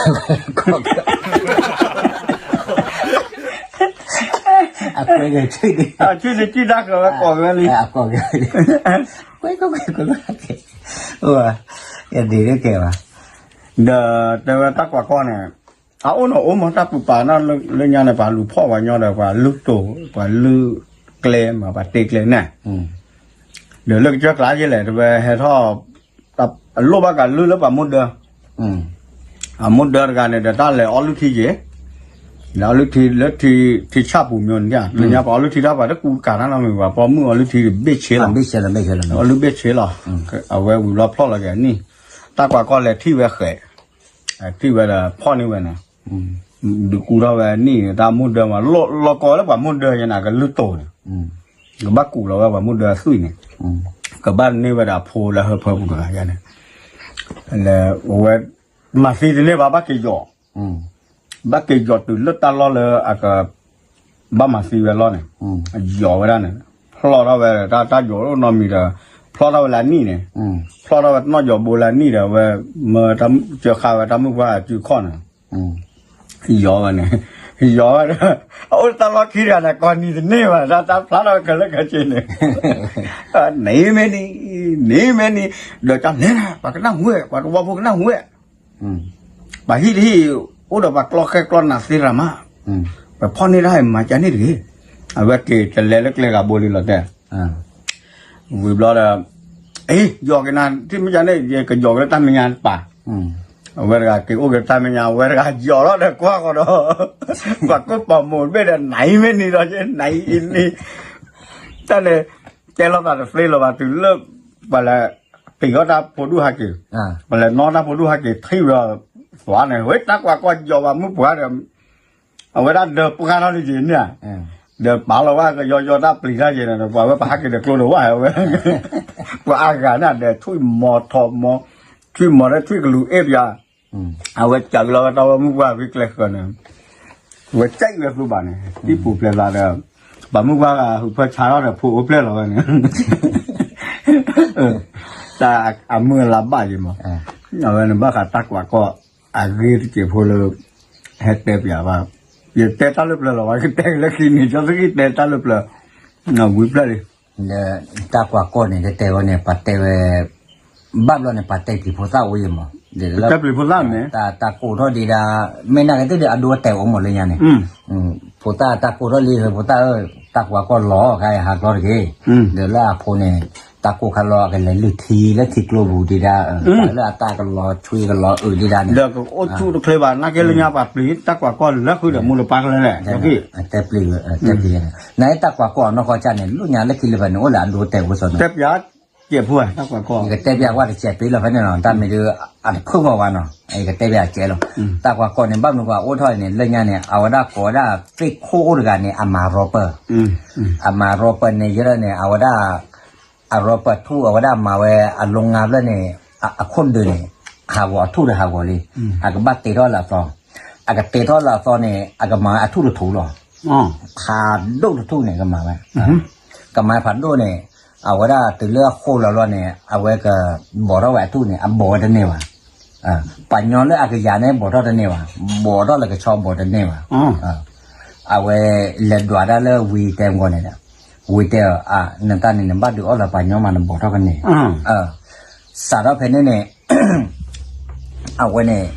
အကွဲကဆွံၣ်ဒီး, ဆွံၣ်ဒီးကံၢ်တၢ်ဃၢၤဝဲကိးဝဲလံ, အကိးကဲ, ကွဲကွဲကွဲကွဲ, ယဒ်န့ၣ်ကဲဘၣ်, ဒီးတဲဝဲတၢ်ကွၢ်ကီၢ်န့ၣ်, အအိၣ်နီၢ်အိၣ်မးတၢ်ပူၤပာ်နီၢ်လၢညါန့ၣ် ပှၤလူၤဖီၣ်ပှၤညီဒီး ပှၤလုၢ်တိာ် ပှၤလုၢ်ကျဲမး ပှၤတ့ကျဲန့ၣ်, ဒီးလၢကစၢၢ်ကျါယဲလဲၣ် တဝဲဟဲထီၣ်, အလိၣ်ဘၣ်ကလုၢ်လၢပှၤမိၢ်ဒၢ, အမိၢ်ဒၢတဂၤန့ၣ်ဒီး တၢ်လဲၤအီလုၢ်ထံက့ၤ, လဲၤအီလုၢ်ထံလၢထံဆၣ်ပူၤမ့ၢ်န့ၣ်, လၢညါပှၤအီလုၢ်ထံတၢ်ပှၤတကူကၤတၢ်နီတမံၤဘၣ်, ပှၤမိၢ်အီလုၢ်ထံဘ့ၣ်ဆ့လီၤ, အီလုၢ်ဘ့ၣ်ဆ့လီၤ, အဝဲဝံၤလီၤဖျီၣ်လီၤက့ၤအနံၣ်, တၢ်ကွၢ်ကီၢ်လဲၤထံၣ်ဝဲဃဲး ထံၣ်ဝဲဒီးဖီၣ်န့ၢ်ဝဲန့ၣ်, ဒုးကူထီၣ်ဝဲနံၣ်န့ၣ် တၢ်မိၢ်ဒၢမး လီၤကီးလၢပှၤမိၢ်ဒၢယဲန့ၣ် ကလုၢ်တိာ်န့ၣ်, ကဘၣ်ကူးလီၤဝဲပှၤမိၢ်ဒၢအသွံၣ်န့ၣ်, ကဘၣ်န့ၢ်ဝဲဒၣ်အဖိလၢဟၢဖၢပူၤတဂၤယဲန့ၣ်, လၢအဝဲ မၤသံတန့ၢ်ဘၣ် ဘၣ်က့ၤယီၤ, ဘၣ်က့ၤယီၤတုၤလၢတၢ်လီၢ်လၢအက ဘၣ်မၤသံဝဲလီၢ်န့ၣ်, ယီၤဝဲဒၣ်န့ၣ်, ဖျီၣ်ထီၣ်ဝဲတၢ်ယီၤအိၣ်နီတမံၤဒီး, ဖျီၣ်ထီၣ်ဝဲလၢအနံၣ်န့ၣ်, ဖျီၣ်ထီၣ်ဝဲတနီၣ်ယီၤဘိလၢအနံၣ်ဒီး အဝဲမၢတၢ်စၢဃာ်ဝဲတၢ်မုၣ်ပှၢ်စုခီၣ်န့ၣ်, ယီၤဝဲန့ၣ်, ယီၤဝဲဒီး, အအိၣ်တၢ်လီၢ်ခံတဂၤန့ၣ် ကိးနံၤတန့ၢ်ဘၣ် တၢ်ဖျါထီၣ်ဝဲခဲလၢာ်ခဲဆ့န့ၣ်, နံၤမ့ၢ်နံၤ, နံၤမ့ၢ်နံၤ, ဒီးတၢ်လဲၤနၤ ပှၤကနၣ်ဟူဝဲ ပှၤတဝီဖိကနၣ်ဟူဝဲ ပှၤဟံၣ်တဟံၣ်, အိၣ်ဒီးပှၤကျီၢ်ဃဲၣ်ကျီၢ်နးသ့ရၤမး, ပဖီၣ်န့ၢ်တၢ်မၤကန့ၢ်တဂ့ၤ, အဝဲက့ၤတလဲလၢကျဲဂၤဘိလံလီၤတဲာ်, ဝံၤဘျီဒီး, အ့ ယီၤက့ၤနၤ ထံၣ်မ့ၢ်ကန့ၣ် ယကယီၤက့ၤလၢတၢ်မဲာ်ညါတပၤ, အဝဲတဂၤက့ၤအိၣ်က့ၤတၢ်မဲာ်ညါ အဝဲတဂၤယီၤလီၤဒီးကွၢ်ဃီဒီး, ပှၤကိးပိာ်မုၣ်တဘ့ၣ်ဒီး နံၤမ့ၢ်နံၤဒီး နံၤအံၤနံၤ, တၢ်န့ၣ်, တဲလိာ်သးတသ့လၢၤဘၣ် တုၤလၢ, ပှၤလဲၤ, တံၤထီၣ်တၢ်ဖိဒူၣ်ဟဲက့ၤ, ပှၤလဲၤနီၣ်တၢ်ဖိဒူၣ်ဟဲက့ၤထံၣ်ဝဲ, သွါန့ၣ် ဝဲတၢ်ကွၢ်ကီၢ်ယီၤဘၣ်မုၣ်ပှၢ်ဒီး အဝဲဒၣ်ဒၢပှၢ်ထီၣ်လံက့ၤန့ၣ်, ဒီးပာ်လီၤဝဲကယီယီတၢ်ပျံၤတၢ်က့ၤန့ၣ်ဒီး ပှၤဝဲပဟးက့ၤဒီးကျိတဝၣ်ဝဲ, ပှၤအါဂၤန့ၣ်ဒီးထွံၣ်မီၤထီၣ်မီၤ, ထွံၣ်မီၤလၢထွံၣ်ကလူးအ့ၣ်ပယါ, အဝဲစးကလီၤဝဲတၢ်ဝဲမုၣ်ပှၢ်ဖဲကျဲဃၢၤန့ၣ်, ဝဲစးဝဲကျိဘၣ်န့ၣ် တံၢ်ပူၤဖျဲးသးဒီး, ပှၤမုၣ်ပှၢ်ဂၤဟုးဖၢဆါထီၣ်ဒီးဖိအိၣ်ဖျဲၣ်လီၤဝဲန့ၣ် တၢ်အမုၢ်အလါဘၣ်ယံၤမး, အဝဲန့ၣ်ဘၣ်ဃးတၢ်ကွၢ်ကီၢ်, အဂ့ၢ်တစဲးဖိလၢ, ဟဲတဲပျးဘၣ်, ယတဲတၢ်လၢပျၢၤလီၤဝဲ ကတဲလၢခံန့ၣ် ကၠီသကံၢ်တဲတၢ်လၢပျၢၤ, ဝံၤဖျၢၣ်လံ, တၢ်ကွၢ်ကီၢ်န့ၣ် တတဲဝဲန့ၣ် ပှၤတဲဝဲ, ဘၣ်ဘျီန့ၣ် ပှၤတဲပျံၤဖိသၣ်အိၣ်ယံၤမး, တဲပျံၤဖိသၣ်န့ၣ်, တၢ်ကိးထီၣ်ဒံးဒၣ်, မ့ၢ်နာ်က့ၤသ့ၣ်ဒီးအဒိအတဲာ်အိၣ်မးလၢညါန့ၣ် ဖိသၣ်တၢ်ကိးထီၣ်လံ ဖိသၣ်ဧၢ, တၢ်ကွၢ်ကီၢ်လီၤခါအံၤဟးကျီတဂ့ၤ, ဒီးလၢအဖိန့ၣ်, တၢ်ကိးခါလီၤအကလဲၤလုၢ်ထံလၢထံကျိပူၤဒံးဒၣ်, လၢအတၢ်ကလီၤဆွံကလီၤအုးဒံးဒၣ်န့ၣ်, ဒီးကအိၣ်ဆူၣ်တချ့ဘၣ် နာ်က့လၢညါပှၤပျံၤတၢ်ကွၢ်ကီၢ်လၢဃုာ်ဒီးမူတပၢ်ကလဲလဲၣ်, တဲပျံၤ, တဲပျံၤ, နတၢ်ကွၢ်ကီၢ်အနီၢ်ကီၢ်ကၢ်န့ၣ် လၢညါလၢခံလၢပှဲၤန့ၣ် အိၣ်လၢအဒိတဲာ်ဝဲစီန့ၣ် တဲပျး, ကဲးဖိတၢ်ကွၢ်ကီၢ် ယကတဲပျးကွၢ်တစဲးပ့ၤလီၤဖဲန့ၣ်နီၤ တၢ်မ့ၢ်ဒုး, အတဖုၣ်ဃီဝဲနီၤ ယကတဲပျးကဲလီၤ, တၢ်ကွၢ်ကီၢ်န့ၣ် ဘၣ်မနုၤပှၤအိၣ်ထီၣ်န့ၣ် လၢညါန့ၣ် အဝဲဒၣ်ကိးဝဲဒၣ် သ့ၣ်ခိၣ်အိၣ်တဂၤန့ၣ် အမၤရီပၢၢ်, အမၤရီပၢၢ်န့ၣ် ယဲဒၣ်န့ၣ် အဝဲဒၣ်, အရီပၢၢ်ထူၣ်အဝဲဒၣ်မၤဝဲအလိငါဖျၢၣ်န့ၣ်, အခိၣ်ဒုးန့ၣ်, ဟးဂီၤအထူၣ်ဒီးဟးဂီၤလံ, အကဘၣ်တ့ထီၣ်လၢအသီ, အကတ့ထီၣ်လၢအသီန့ၣ် အကမၤဝဲအထူၣ်တထူၣ်လီၤ, ဖးဒိၣ်တထူၣ်န့ၣ် ကမၤဝဲ, ကမၤဖးဒိၣ်န့ၣ်, အဝဲဒၣ်တုၤလၢအဃိလီၤလီၤန့ၣ် အဝဲကဘီၣ်ထီၣ်ဝဲအထူၣ်န့ၣ် အဘီၣ်ဝဲတန့ၢ်ဘၣ်, ပှၤညီလၢအကယၤန့ၣ် ဘီၣ်ထီၣ်တန့ၢ်ဘၣ်, ဘီၣ်ထီၣ်လၢကဆီဘီၣ်တန့ၢ်ဘၣ်, အဝဲလဲၤဒွးဒၣ်လၢဝံၤတဲမကီၢ်န့ၣ်ဒီး, ဝံၤတဲအီၤ အါ နတၢ်န့ၣ် နဘၣ်ဒုးအီၣ်လၢပှၤညီမးနဘီၣ်ထီၣ်ကန့ၢ်, စးထီၣ်ဖဲန့ၣ်န့ၣ်, အဝဲန့ၣ်,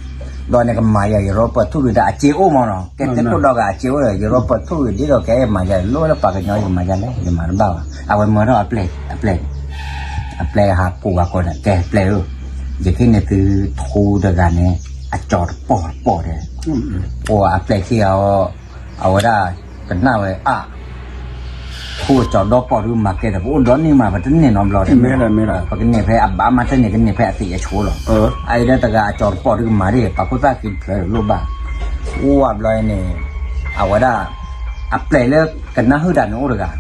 ဒီးန့ၣ်ကမၤယၤ ယရီပၢၢ်ထူၣ်ဒုးဒီးအစ့အိၣ်မးနီၤ ကဲသ့ၣ်ခိၣ်ဒီဂၤအစ့အိၣ်ဒီး ယရီပၢၢ်ထူၣ်ဒုးဒီးကဲမၤယၤ လိၣ်လၢပှၤကညီယမၤယၤလဲၣ် ယမၤတဘၣ်ဘၣ် အဝဲမၢထီၣ်အပျဲၢ်, အပျဲၢ်, အပျဲၢ်ဟးကိးဂၤကိးန့ၣ် ကဲပျဲၢ်ဧၢ, ယကဟ့ၣ်န့ၢ်သုထူတဂၤန့ၣ်, အကၠီၤတပီၢ်တပီၢ်တဲ, အိၣ်အပျဲၢ်ခံဂၤအီၤ, အဝဲဒၣ်, ကနၣ်ဝဲအါ ထူအကၠီၤဒီပီၢ်ဒုးမၤကဲဒီး ပအိၣ်ဒီနံၣ်မး ပတန့ၢ်နီတဘျီ, ပကန့ၢ်ဖဲအဘၣ်မၤတန့ၢ် ကန့ၢ်ဖဲအသံးအဆိလီၤ, အအံၤဒီးတဂၤအကၠီၤတပီၢ်ဒုးကမၤဒ် ပှၤဖိသၣ်ခံတဖျၢၣ်လိၣ်ဘၣ်, အိၣ်ဝဲဘျီန့ၣ်, အဝဲဒၣ်, အပျဲၢ်လၢကနၣ်ဟုၣ်တၢ်န့ၣ်အိၣ်တဂၤ,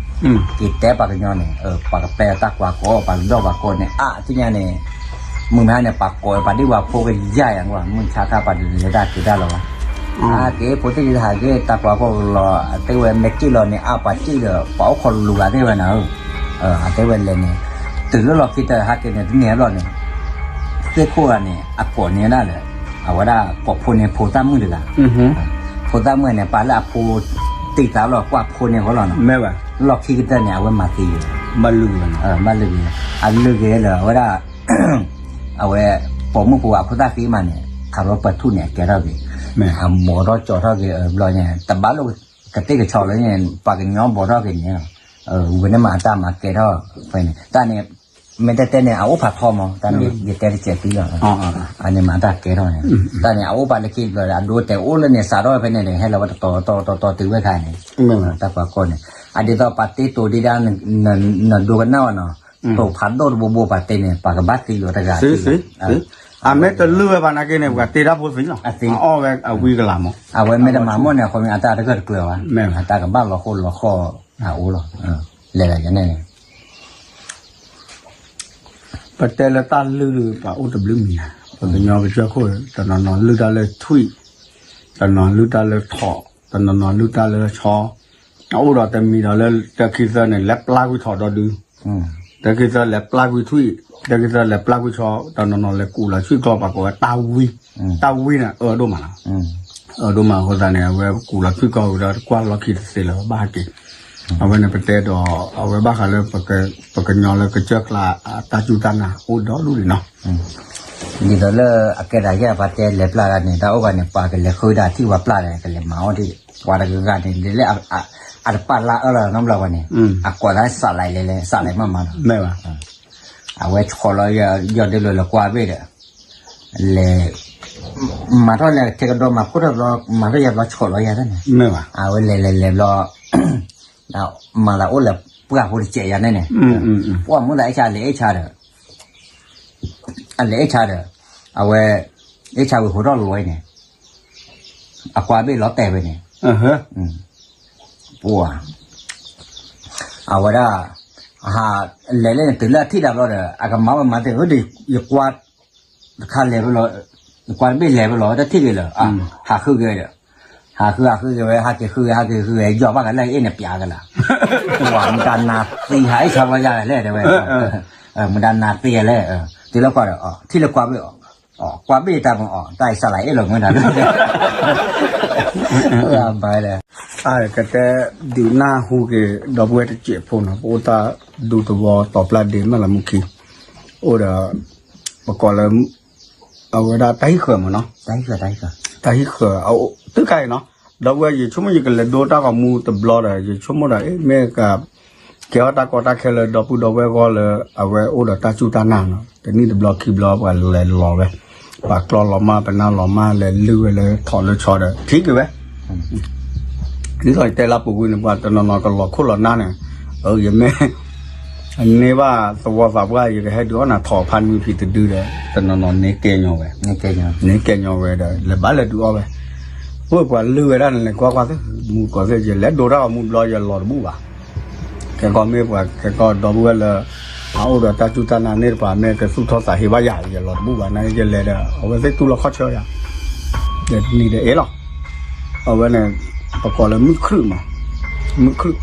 က့ၤတဲပှၤကညီန့ၣ် ပှၤကပျဲၢ်တၢ်ကွၢ်ကီၢ် ပှၤကဒီၣ်ပှၤကီၢ်န့ၣ် အါ သ့ၣ်ညါန့ၣ်, မုၢ်မဟါန့ၣ် ပှၤကိးပှၤဒ်ပှၤဖိကယၢ်ယၤကွၢ် မုၢ်ဆါခါပှၤတလဲၤတၢ်က့ၤတၢ်လီၤဘၣ်, အက့ၤဖိသ့ၣ်ကဟးက့ၤတၢ်ကွၢ်ကီၢ်လီၤ အတဲဝဲမ့ၢ်က့ၣ်လီၤန့ၣ် အါပှၤက့ၣ်ဒီး ပှၤအိၣ်ခိးလူၤဂၤသ့ၣ်ဝဲနၤဧၢ, အတဲဝဲလဲၤန့ၣ်, တုၤလၢလီၢ်ခံတၢ်ဟးက့ၤန့ၣ် တန့ၢ်ဘျီန့ၣ်, သ့ၣ်ခိၣ်ဂၤန့ၣ် အကိးန့ၢ်ဒၣ်လၢ, အဝဲဒၣ်ကိးဖိန့ၣ်ဖိသၣ်မုၣ်တဂၤ, ဖိသၣ်မုၣ်န့ၣ် ပာ်လၢအဖိ, တံၢ်သးလီၤကွၢ်ဖိန့ၣ်ဃီလီၤနီၤ, လီၢ်ခံကတၢၢ်န့ၣ် အဝဲမၤသံ, ဘၣ်လုၢ်ဂ့ၤ, အလုၢ်ဂ့ၤလၢအဝဲဒၣ် အဝဲ, ပိာ်မုၣ်ဖိအဖိသၣ်ဃံမးန့ၣ်, အရီပၢၢ်ထူၣ်န့ၣ် အကဲထီၣ်က့ၤ, အဘီၣ်ထီၣ်ကၠီၤထီၣ်က့ၤအဘျီန့ၣ် တဘၣ်လိၣ်ကသ့ၣ်ကဆီလၢန့ၣ် ပှၤကညီဘီၣ်ထီၣ်က့ၤန့ၣ်, ဝဲန့ၣ်မးအတၢ်မၤကဲထီၣ်, ဖဲန့ၣ် တၢ်န့ၣ်, မ့ၢ်တဲတဲန့ၣ် အအိၣ်ဖးထီမး တၢ်န့ၣ် ယတဲတစဲးသံလီၤ, အန့ၣ်မးအတၢ်ကဲထီၣ်န့ၣ်, တၢ်န့ၣ် အအိၣ်ဖးလၢခံဘျီဒီး အဒိတဲာ်အိၣ်လၢန့ၣ် စးထီၣ်ဖဲန့ၣ်န့ၣ် ဟဲလီၤဝဲတတီၤတတီၤတတီၤတုၤဝဲခါန့ၣ်, တၢ်ကွၢ်ကီၢ်န့ၣ်, အဒ်သိးပှၤတ့တိၤဒံးဒၣ်, နဒိကနၣ်ဝဲနီၤ, တိၤဖးဒိၣ်တဘိဘိပှၤတ့န့ၣ် ပှၤကဘၣ်သံလိာ်တဂၤ, အမ့ၢ်တလုၢ်ဝဲဘၣ်နာ်က့န့ၣ် ပှၤတ့တၢ်ဖိသံလီၤ, အီၣ်ဝဲအဝံကလၤမး, အဝဲမ့ၢ်တမၤမိၣ်န့ၣ် အဃိမ့ၢ်အတၢ်တဂၢၢ်တကျၢၤဘၣ်, အတၢ်ကဘၣ်လီၤဃိလီၤဃီၣ်, အအိၣ်လီၤ, လဲၤဂၤယန့ၣ်န့ၣ် ပတဲလၢတၢ်လုၢ်ဒုး ပှၤအိၣ်တဘျုးမံၤဧါ, ပကညီပကၠိခိၣ် တနီၤနီၤလုၢ်တၢ်လၢထွံၣ်, တနီၤလုၢ်တၢ်လၢထိး, တနီၤနီၤလုၢ်တၢ်လၢဆီ, အအိၣ်ဒီးတမံၤဒီးလၢတၢ်ခံသၢန့ၣ် လဲၤပျၢ်ကွံာ်ထီၣ်ဒီဒု, တၢ်ခံသၢလဲၤပျၢ်ကွံာ်ထွံၣ်, တၢ်ခံသၢလဲၤပျၢ်ကွံာ်ဆီ, တနီၤနီၤလဲၤကူးလီၤဆံၣ်ကျီပှၤကိးဝဲတၢ်ဝံ, တၢ်ဝံန့ၣ် အၢဒိၣ်မးလီၤ. အၢဒိၣ်မးအဃိသတးန့ၣ် အဝဲကူးလီၤဆံၣ်ကျီဝံၤဒီး ကွၢ်လီၢ်ခံတသ့လၢၤဘၣ်ဟဲက့ၤ. အဝဲန့ၣ်ပတဲဒီး အဝဲဘၣ်ဃးလၢ ပကညီလၢကစၢၢ်ကျါ တၢ်စူၢ်တၢ်နာ်အိၣ်ဒီဒူၣ်န့ၣ်နီၤ. ဒ်သိးလၢအကဲဒၣ်ယဲၢ်ပှၤတဲလဲၤပျၢ်တၢ်န့ၣ် တၢ်အိၣ်ဘၣ်န့ၣ် ပှၤကလဲၤဃုဒၣ်ထံၣ်ပှၤပျၢ်ဒီး ကလဲၤမၤအီၣ်ဒ် ပှၤတဂၤဂၤန့ၣ် ဒ်လၢ အတပာ်လၢအၢလီၤနီတဘျီဘၣ်န့ၣ် အကွၢ်သးစးလဲၣ်လဲၣ်လဲၣ် စးလဲၣ်မးမးလီၤ. အဝဲဆီၣ်လီၤယီၢ်ဒ်လဲၣ်လဲၣ်ကွၢ်ဘ့ၣ်ဒီး လဲၤ မၤထီၣ်လဲၤထဲကဒီးမၤခိၣ်ထီၣ်ဘျီ မၤထီၣ်ယၤဘျီဆီၣ်လီၤယၤတၢ်န့ၣ် အဝဲလဲၤလဲၤလဲၤဘျီ မၤသးအိၣ်လၢပှၢ်ဖိတစဲးယၤန့ၣ်န့ၣ် ပှၢ်မူသးအဲၣ်ဆါလဲၤအဲၣ်ဆါဒီး အလဲၤအဲၣ်ဆါဒီး အဝဲ အဲၣ်ဆါဝံၤဟိးထီၣ်လီၤဝဲန့ၣ် အကွၢ်ဘ့ၣ်လီၤတဲာ်ဝဲန့ၣ် ပှၢ် အဝဲဒၣ် ဟးလဲၤလဲၣ်န့ၣ် တုၤလၢအထံၣ်တၢ်ဘျီဒီး အကမၤဝဲမၤသ့ၣ်ဧၢဒီး ယကွၢ်တခါလဲၤဝဲလီၤ, ယကွၢ်တဘ့ၣ်လဲၤဝဲလီၤ တထံၣ်ဂ့ၤလၢၤ, ဟးဃုက့ၤဒီး ဟးဃုဟးဃုက့ၤဝဲ ဟးက့ၤဃုက့ၤ ဟးက့ၤဃုက့ၤ ယီၢ်ဘၣ်ကလဲၣ် အ့ၣ်န့ၣ်ပျးကလၤ, ပှၢ်မတၤနၤသံဟးအ့ၣ်ဆါဘျီယၤလဲၣ်တဲဝဲ, မတၤနၤသံလဲၣ်, တုၤလၢကွၢ်ဒီး ထံၣ်လၢကွၢ်ဘ့ၣ်အီၤ, ကွၢ်ဘ့ၣ်တၢ်မၤအီၤ တၢ်အံၤစးလၢအ့ၣ်လီၤမ့ၢ်တၢ်လၢ ကတဲ ဒုးနၢ်ဟူက့ၤ ဒီပုၢ်ဝဲၢ်တစဲးဖိနီၤ ပအိၣ်တၢ်ဒူသဝီတီၤပျၢ်ဒ့မ့ၢ်လၢမူခံ အိၣ်ဒီး ပကိးလၢ အဝဲဒၣ်တၢ်ဟံၣ်ဃၢၤမ့ၢ်နီၤ, တၢ်ဟံၣ်ဃၢၤ တုၤခါအံၤနီၤ, ဒီပုၢ်ဝဲၢ် ယဆိကမိၣ်ယကလဲၤဒိတၢ်ဂီၤမူတဘျီဒီး ယဆိကမိၣ်ဒီး မ့ၢ်က ကဲထီၣ်တၢ်ကီတၢ်ခဲလၢဒီပုၢ်ဒီဝဲၢ်ဂီၢ်လၢ အဝဲအိၣ်ဒီးတၢ်စူၢ်တၢ်နာ်နီၤ, တနံၣ်တဘျီခံဘျီပှၤလဲၤလီၤဝဲ, ပှၤကျီလီၤမၢ် ပနၢ်လီၤမၢ် လဲၤလုၢ်ဝဲလၢထီၣ်လၢဆီဒီး ထံၣ်က့ၤဝဲ ဒ်သိးယတဲလၢပူၤကွံာ်န့ၣ် ပှၤတနီၤနီၤကလီၤခိၣ်လီၤနါန့ၣ်, အယမ့ၢ် န့ၢ်ဘၣ်သဝီသးပှၢ် ယကဟဲဒုးအီၣ်နၤထီၣ်ဖးနွံဖံးတဒုဒီး တနီၤနီၤန့ၢ်ကဲညီဝဲ, န့ၢ်ကဲညီဝဲဒီး လဲၤဘၣ်လဲၤဒုးအီၣ်ဝဲ, အိၣ်ပှၤလုၢ်ဝဲဒၣ်န့ၣ် လဲၤကွၢ်ကွၢ်သ့ မူကီၢ်သ့ ယလဲၤဒိတၢ်ဂီၤမူဘျီ ယလီၤတဘူၣ်ဘၣ်, ခဲကီၢ်မ့ၢ်ပှၤခဲကီၢ်ဒီပုၢ်ဝဲၢ်လၢ အအိၣ်ဒီးတၢ်စူၢ်တၢ်နာ်န့ၣ်တပၤ မ့ၢ်ကသူၣ်ထီၣ်သးဟ့ဘၣ်ယၤ ယလီၤတဘူၣ်ဘၣ် နာ်က့ယလဲၤဒီး အဝဲသ့ၣ်တူၢ်လိာ်ခီၣ်ဆၢယၤ, ဒီးတနံၤဒီးအ့ၣ်လီၤ အဝဲန့ၣ် ပကိးလၢမုၢ်ခရုာ်မး, မုၢ်ခရုာ်,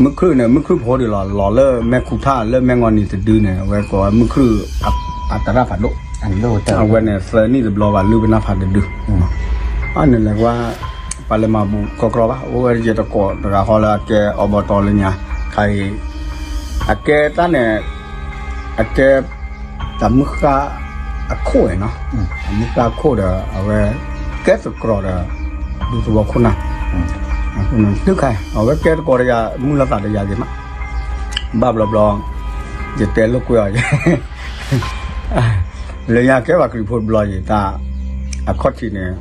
မုၢ်ခရုာ်န့ၣ် မုၢ်ခရုာ်ဖိဒံးလီၤ, လီၤလၢမဲာ်ခူၣ်ထၣ်လၢမဲာ်ငီၢ်နံၤတဒုန့ၣ် အဝဲကိးဝဲမုၢ်ခရုာ် အတရၣ်ဖးဒိၣ်, အဝဲန့ၣ်သၢနံၣ်တဘျီဘၣ် လုၢ်ပနၢ်ဖးတဒု, အန့ၣ်လဲၤကွၢ် ပှၤလဲၤမၤဘူးကီကီဘၣ် အိၣ်ဝဲယတကိးတဂၤဃီလၢအကဲအီဘီတီလၢညါ, ခါအံၤ အကဲတၢ်န့ၣ် အကဲ တၢ်မုၢ်ဃၢ်အခိၣ်နီၤ, တၢ်မုၢ်ဃၢ်အခိၣ်ဒီး အဝဲ ကဲသကိးဒီး ဒူသဝီခိၣ်နၢ်, တုၤခါ အဝဲကဲသကိးဒီးယၤ မုၢ်လီၤသးဒီးယၤဂ့ၤမး, ဘၣ်ဘျီဘျီ ယတဲလိာ်ကွဲအီၤ လၢညါကဲပှၤခရံာ်ဖိတဘျီယံၤတၢ် အခီၣ်ထံးန့ၣ်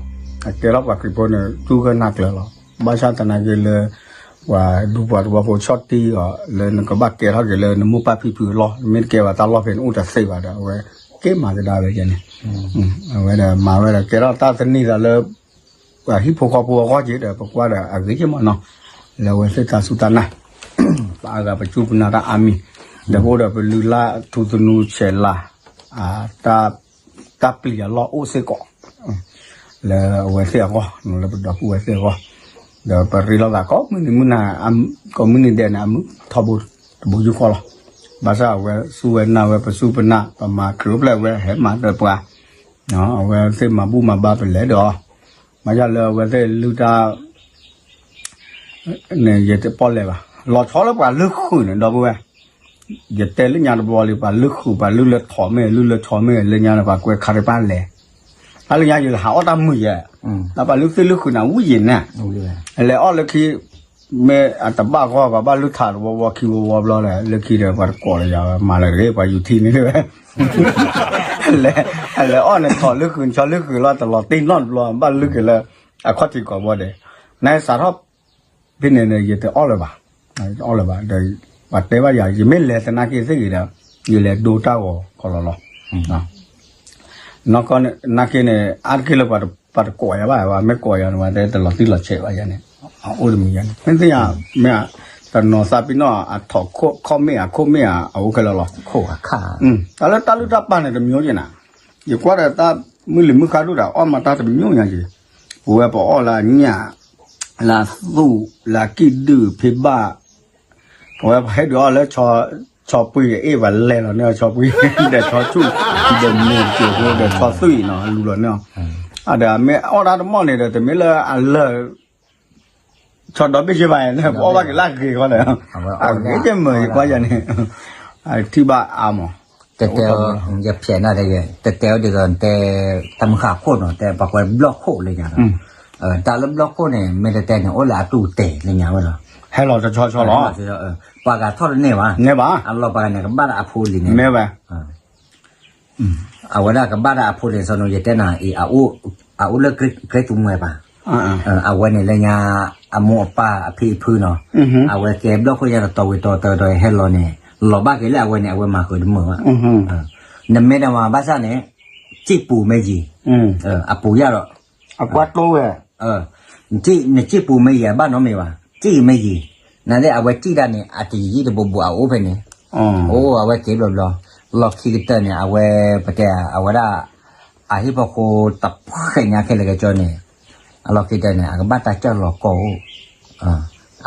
အတဲထီၣ်ပှၤခရံာ်ဖိန့ၣ် တူၢ်ဂၢၢ်နၢ်ကျၢၤလီၤ, ဘၣ်ဆၣ်သနာ်က့လၢ ပှၤဒူပှၤသဝီဖိဆီၣ်တံၢ်အီၤ လၢနကဘၣ်ကဲထီၣ်က့ၤလၢနမိၢ်ပၢ်ဖံဖုအလီၢ် မ့ၢ်တကဲဘၣ်တၢ်လီၢ်ဖဲန့ၣ်အိၣ်တသ့ဘၣ်ဒီး အဝဲကဲမၤကဒါဝဲန့ၣ်, အဝဲဒီးမၤဝဲဒီးကဲထီၣ်တၢ်သန့ၤသးလၢ ပှၤဟံၣ်ဖိဃီဖိအဂီၢ်က့ၤဒီး ပကွၢ်ဒီးအဂ့ၤက့ၤမးနီၤ, လၢအဝဲသ့ၣ်တၢ်စူၢ်တၢ်နာ်, ပှၤအါဂၤပစူၢ်ပနာ်တၢ်အါမံၤ, ဒီးပအိၣ်ဒီးပလုၢ်လၢ်ထူသနူဆဲးလၤ တၢ်ပျံၤအလီၢ်အိၣ်စ့ၢ်ကီး လၢအဝဲသ့ၣ်အဂီၢ် လၢပဒီပုၢ်ဝဲၢ်သ့ၣ်အဂီၢ်, ဒီးပရ့လိာ်သးကိးမုၢ်နံၤမုၢ်နၤ ကိးမုၢ်နံၤဒဲးန့ၣ် အမုာ်ထီဘိတဘိယူၢ်ဃီလီၤ, ဘၣ်ဆၣ်အဝဲစူၢ်ဝဲနာ်ဝဲ ပစူၢ်ပနာ် ပမၤခရံာ်အိၣ်ဖျဲၣ်ဝဲ ဟဲမၤဒီးပှၤ, အဝဲသ့ၣ်မၤဘူၣ်မၤဘါပလဲၤဒီးအီၤ, ဘၣ်ဆၣ်လၢအဝဲသ့ၣ်လုၢ်တၢ် န့ၣ် ယတပီၣ်လဲၣ်ဘၣ်, လီၤဆီလၢပှၤလုၢ်ဃုာ်န့ၣ် ဒီပုၢ်ဝဲၢ်, ယတဲလၢညါတဘျီလံ ပှၤလုၢ်ဃုာ် ပှၤလုၢ်လၢထီးမ့ၢ် လုၢ်လၢဆီမ့ၢ် လၢညါန့ၣ် ပှၤကွဲးခါရံပၢ်လဲၤ, တၢ်လၢညါယဟးအီၣ်တၢ်မုာ်ယဲ, တၢ်ပှၤလုၢ်သ့ၣ်လုၢ်ဃုာ်န့ၣ် ဝံၣ်ယံၤန့ၣ်, လဲၤအီၣ်လၢခံ မ့ၢ်အတဘၣ်ဂီၢ် ပှၤဘၣ်လုၢ်ထးတဝီဝီခံဝီဝီဘျီဒီး လၢခံဒီး ပှၤတကိးလၢယၤ မၤလၢတဂ့ၤ ပှၤယူၤထံန့ၣ်ဝဲ လဲၤအီၣ်န့ၣ် ထီးလုၢ်ဃုာ် ဆီလုၢ်ဃုာ်လီၤ တလီၤတံၢ်နီတဘျီ ဘၣ်လုၢ်က့ၤလၢ အခီၣ်ထံးကိးဘီဒဲး, နစးထီၣ် ဖဲန့ၣ်န့ၣ် ယတအီၣ်လၢၤဘၣ်, ယတအီၣ်လၢၤဘၣ်ဒီး ပှၤတဲဘၣ်ယၤ ယမ့ၢ်လဲၤသနာ်က့သ့ၣ်ဂ့ၤဒီး ယလဲၤဒိတၢ်ဂီၤခီလီၤလီၤ, နီၢ်ကီၢ်နာ်က့န့ၣ် အါတက့ၢ်လၢပှၤတကိးယၤဘၣ် ပှၤမ့ၢ်ကိးယၤန့ၣ် ပှၤတဲတလီၤတံၢ်လီၤဆဲးဘၣ်ယၤန့ၣ်, အအိၣ်တမံၤယၤန့ၣ် မ့ၢ်သ့ၣ်ညါ မ့ၢ်တနီၤသးပ့ၤနီၣ် အထီးခိၣ်မ့ၢ်ဧါ ခိၣ်မ့ၢ်ဧါ အအိၣ်ခဲလၢာ်လီၤ, တၢ်လၢတၢ်လုၢ်တၢ်ပာ်န့ၣ်တမျိုးက့ၤနၤ, ယကွၢ်ဒီးတၢ်မုၢ်လံၤမုၢ်ဃါဒိၣ်ဒီး အီၣ်မၤတၢ်တမျိုးညါက့ၤ, ပဝဲပအီၣ်လၢအညၣ် လၢသူၣ်လၢကံၣ်ဒုၣ်ဖ့ဘၣ်, ပဝဲပှၤဟဲဒုးအီၣ်လၢ ဆီပှံၤအ့ၣ်ပှၤလဲၤလီၤန့ၣ် ဆီပှံၤ ဒီးဆီဆူၣ် ဒီးမ့ၢ်က့ၤဖိဒီးဆီသွံၣ်နီၤ လူလီၤန့ၣ်, အဒီးမ့ၢ်အီၣ်တၢ်တမီၢ်န့ၣ်ဒီး တမ့ၢ်လၢအလၢာ် ဆီဒီဘ့ၣ်က့ဘၣ်န့ၣ် ပအီၣ်ဘၣ်က့ၤလၢအဂ့ၤဃီဒီး, အဂ့ၤက့မုာ်ယကွၢ်ယၤန့ၣ်, ထံၣ်ဘၣ်အါမး, တတဲ, ယဖျဲးနၤတဂ့ၤ တတဲဝဲဒ်သိးတဲ, တၢ်မုၢ်ဃၢ်ခိၣ်နီၤ တဲပှၤကွဲးဘျီၣ်ခိၣ်လၢညါဒီး, တၢ်လၢဘျီၣ်ခိၣ်န့ၣ် မ့ၢ်တတဲန့ၣ် အိၣ်လၢအတူၢ်တဲာ်လၢညါဝဲလီၤ, ဟဲလီၤတဆီဆီလီၤ, ပှၤဂၤထီၣ်တန့ၢ်ဘၣ်, န့ၢ်ဘၣ်, အလီၢ်ပှၤဂၤန့ၣ် ကဘၣ်တၢ်အဖိလံၤန့ၣ်, မ့ၢ်ဝဲ အဝဲဒၣ်ကဘၣ်တၢ်အဖိန့ၣ် စီၤနိယတဲနၤအံၤ အအိၣ်လၢကျဲသူမှဲပၤ, အဝဲန့ၣ်လၢညါ အမိၢ်အပၢ်အဖံအဖုနီၤ, အဝဲကဲဘျီၣ်ခိၣ်ညါတတီၤဝံၤတီၤတတီၤဟဲလီၤန့ၣ်, လီၤဘၣ်က့ၤလၢအဝဲန့ၣ် အဝဲမၤဃုာ်တမုာ်ဘၣ်, နမ့ၢ်တမၤဘၣ်ဆၣ်န့ၣ်, စံၣ်ပူၤမ့ၢ်ယံၤ, အပူၤယၢ်ဒီး အကွၢ်တိဝဲ နစံၣ်ပူၤမ့ၢ်ယံၤ အဘၣ်နီတမံၤဘၣ်, စံၣ်မ့ၢ်ယံၤ, နာ်သ့ၣ်အဝဲစံၣ်တၢ်န့ၣ် အတယံာ်ယံာ်တဘူးဘူးအအိၣ်ဖဲန့ၣ်, အိၣ်အဝဲက့ၤဘျီဘျီ, လီၢ်ခံကတၢၢ်န့ၣ် အဝဲ ပတဲအဝဲဒၣ်, အဟံၣ်ဖိဃီဖိတဖုညါခဲလၢာ်ကဲကၠီန့ၣ်, အလီၢ်ခံကတၢၢ်န့ၣ် အကဘၣ်တၢ်ကၢၢ်လီၤကီၢ်အိၣ်,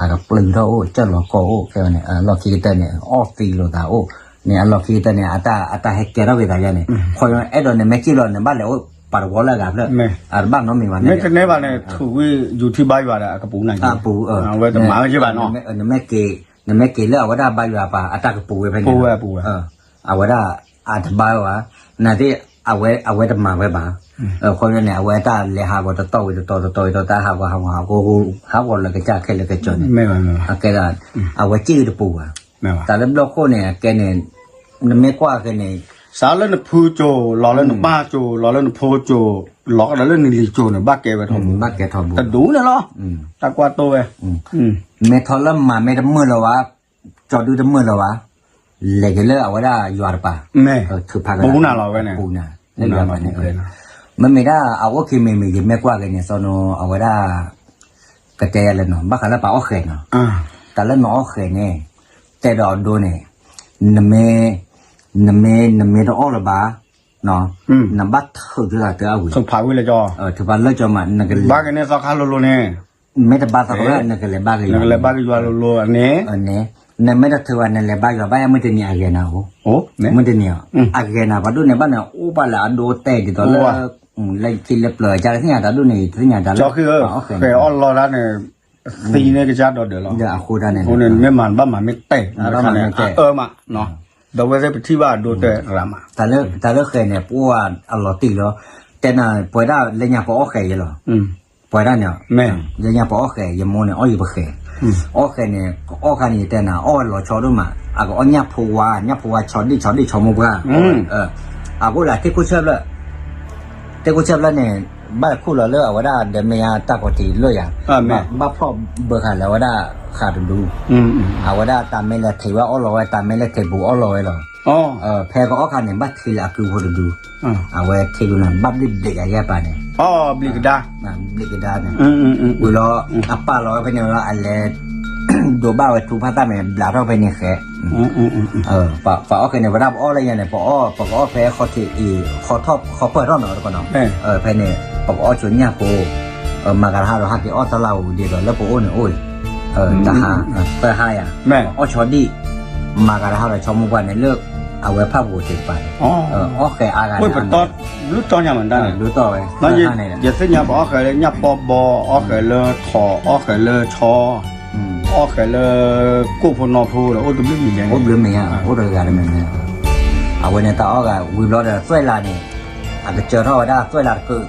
အကပျုၢ်ထီၣ်အိၣ် ကၢၢ်လီၤကီၢ်အိၣ်ခဲန့ၣ်, အလီၢ်ခံကတၢၢ်န့ၣ် အီၣ်သံလိာ်သးအိၣ်, န့ၣ်အလီၢ်ခံကတၢၢ်န့ၣ် အတၢ်ဟဲကဲထီၣ်က့ၤသးယါန့ၣ်, ခီအဲၣ်ဒိးန့ၣ်မ့ၢ်စံၣ်လီၤ နဘၣ်လဲၤအိၣ်ပှၤတဝီလၢအဂၤဖျၢၣ်, အတဘၣ်နီတမံၤဘၣ်န့ၣ်, မ့ၢ်တန့ၢ်ဘၣ်န့ၣ် ထုးဝံယူၤထံဘါယွၤဒီးအကပူၤန့ၣ်, အဝဲတမၤဝဲက့ဘၣ်နီၤ, နမ့ၢ်က့ၤလၢအဝဲဒၣ်ဘါယွၤပၤ အတၢ်ကပူၤဝဲဖဲန့ၣ်, အဝဲဒၣ်အတဘါဝဲဘၣ်, နာ်သ့ၣ် အဝဲတမၤဝဲဘၣ်, ခီဖျိန့ၣ် အဝဲတၢ်လဲၤဟးဂီၤတတီၤဝံၤတတီၤ တတီၤဝံၤတတီၤ တၢ်ဟးဂီၤဟးဂီၤ ဟးဂီၤလၢကစၢ်ခဲလၢာ်ကဲကၠီန့ၣ်, အကဲဒၣ် အဝဲစံၣ်တပူၤဘၣ်, တၢ်လၢဘျီၣ်ခိၣ်န့ၣ် အကဲန့ၣ်, နမ့ၢ်ကွၢ်က့ၤန့ၣ်, စးလၢနဖုကၠိၤ လီၤလၢနပၢ်ကၠိၤ လီၤလၢနဖိကၠိၤ လီၤကဒီးလၢနလံၤကၠိၤန့ၣ် ဘၣ်ကဲဝဲထီဘိ, ဘၣ်ကဲထီဘိ, တဒူၣ်န့ၣ်လီၤ, တၢ်ကွၢ်တိဝဲ, မ့ၢ်ထီလၢမၤမ့ၢ်တမုာ်လၢၤဘၣ်, ကၠီဒုတမုာ်လၢၤဘၣ်, လဲၤက့ၤလၢအဝဲဒၣ်ယွၤတပၤ, ထုးဖးကပူၤနၤလီၤဝဲန့ၣ်, ပူၤနၤလီၤဝဲန့ၣ်, မ့မ့ၢ်ဒၣ်အအိၣ်ခံမံၤမံၤ ယမ့ၢ်ကွၢ်က့ၤန့ၣ် စီၤနိ အဝဲဒၣ် ကတဲယၤလၢနီၤ ဘၣ်ဃးလၢပှၤအီၣ်ဃဲၤနီၤ, တၢ်လၢနအီၣ်ဃဲၤန့ၣ်, တဲဒီးအဒိန့ၣ်, နမ့ၢ်, နမ့ၢ်, နမ့ၢ်တအီၣ်လၢၤဘၣ်, နဘၣ်ထုးတၢ်တၢ်အဝံၤ, ထုးဖးလၢကၠီ, ဘၣ်က့ၤန့ၣ်သီခါလိၤလိၤန့ၣ်, မ့ၢ်တဘါသီခါ နကလဲၤဘါက့ၤယွၤ, နကလဲၤဘါက့ၤယွၤလိၤလိၤန့ၣ်, နမ့ၢ်တထုးဘၣ် နလဲၤဘါယွၤဘၣ်ယဲ မုၢ်တနံၤအဂဲၤနၤအိၣ်, မုၢ်တနံၤ, အဂဲၤနၤ ပှၤဒိၣ်န့ၣ်ဘၣ်န့ၣ် အိၣ်ပာ်လၢအဒိတဲာ်ဒ်သိးလၢ, လၢခံလၢပျၢၤ ကသ့ၣ်ညါတၢ်ဒိၣ်န့ၣ် ယတသ့ၣ်ညါတၢ်လၢ, ဃဲၤအီၣ်လီၤတၢ်န့ၣ်, သံန့ၢ်ကစၢ်ဒီးဒၢးလီၤ, အဃိတၢ်န့ၣ်, မ့ၢ်မၤဘၣ်မၤမ့ၢ်တဲာ်, အၢမး, ဒီးဝဲသ့ၣ်ပထံၣ်ဘၣ်အဒိတဲာ်ရၤမး, တၢ်လၢဃဲၤန့ၣ် ပအိၣ်အလီၤတံၢ်လီၤ, တဲနၤ ပဝဲဒၣ်လၢညါပအီၣ်ဃဲၤယဲလီၤ, ပဝဲဒၣ်န့ၣ်, လၢညါပအီၣ်ဃဲၤ ယမိၢ်န့ၣ် အီၣ်ယပဃဲၤ, အီၣ်ဃဲၤန့ၣ် ကအီၣ်ခါန့ၣ် ယတဲနၤ အီၣ်ဝဲလီၤဆီဒိၣ်မး, အကအီၣ်ညၣ်ဖိဝါ, ညၣ်ဖိဝါဆီဒံၣ်ဆီဒံၣ်ဆီမိၢ်ပှၢ်, အဃိဒီးထံၣ်ခိၣ်ဆၢဖျၢၣ်, ထံၣ်ခိၣ်ဆၢဖျၢၣ်န့ၣ်, ဘၣ်ခိၣ်လီၤလၢအဝဲဒၣ်ဒီးမ့ၢ်ယါတၢ်ကီၤထံးလၢယၤ, ဘၣ်ဖျီၣ်ဘၢဃာ်လၢအဝဲဒၣ်ဃးတဒူ, အဝဲဒၣ်တၢ်မ့ၢ်လဲၤထံးဝဲအီၣ်လီၤဝဲ တၢ်မ့ၢ်လဲၤထံးပူၤအီၣ်လီၤဝဲလီၤ, ဖဲကအီၣ်ခါန့ၣ် ဘၣ်ထံးလၢအကုဖိတဒူ, အဝဲထံးဒူန့ၣ် ဘၣ်ဘျံးဘျံးအယဲၢ်ပာ်န့ၣ်, ဘျံးကဒါ, ဘျံးကဒါန့ၣ်, ဝံၤလီၤ, အပာ်လီၤဝဲဖဲန့ၣ်လီၤ အလဲၤ ဒိးဘၣ်ဝဲထူဖးသၣ်မ့ၢ် ဘျးထီၣ်ဖဲန့ၣ်ဃဲ, ပှၤအီၣ်ဃဲၤန့ၣ် ပဝဲဒၣ်ပအီၣ်လၢညါန့ၣ် ပအီၣ် ပကအီၣ်ဖဲခီထံးအံၤ ခီထီၣ်ခီပၢၢ်ထီၣ်နီၤတကီးနီၤ, ဖဲန့ၣ် ပကအီၣ်ဆိညၣ်ဖိ, မၤကၤတဟါဒီးဟးက့ၤအီၣ်တလၢ်ဧိၤဒ်သိးလၢပအိၣ်န့ၣ်အိၣ်, တဟါ, သၢဟါယၤ, အီၣ်ဆီဒံၣ်, မၤကၤတဟါဒီးဆီမိၢ်ပှၢ်န့ၣ်လၢ အဝဲဖၣ်ပူၤတ့ၢ်တပၤန့ၣ်, အီၣ်ဃဲၤအါဂၤန့ၣ်, ဘျုးတီၢ်ညါမးတၢ်န့ၣ်, ဘျုးတီၢ်ဝဲ, ယသ့ၣ်ညါပအီၣ်ဃဲၤလၢညၣ်ပီဘီ, အီၣ်ဃဲၤလၢထိး, အီၣ်ဃဲၤလၢဆီ, အီၣ်ဃဲၤလၢ ကိၣ်ဖိနီၢ်ဖိဒီး အိၣ်တဘျုးမံၤညါ, အိၣ်ဘျုးမံၤညါ, အိၣ်တဂၤတမံၤမံၤ, အဝဲန့ၣ်တၢ်အီၣ်ဂၤ ဝံၤဘျီဒီးသွဲၣ်လးန့ၣ်, အကစၢထီၣ်ဝဲဒၣ်သွဲၣ်လးတကုး,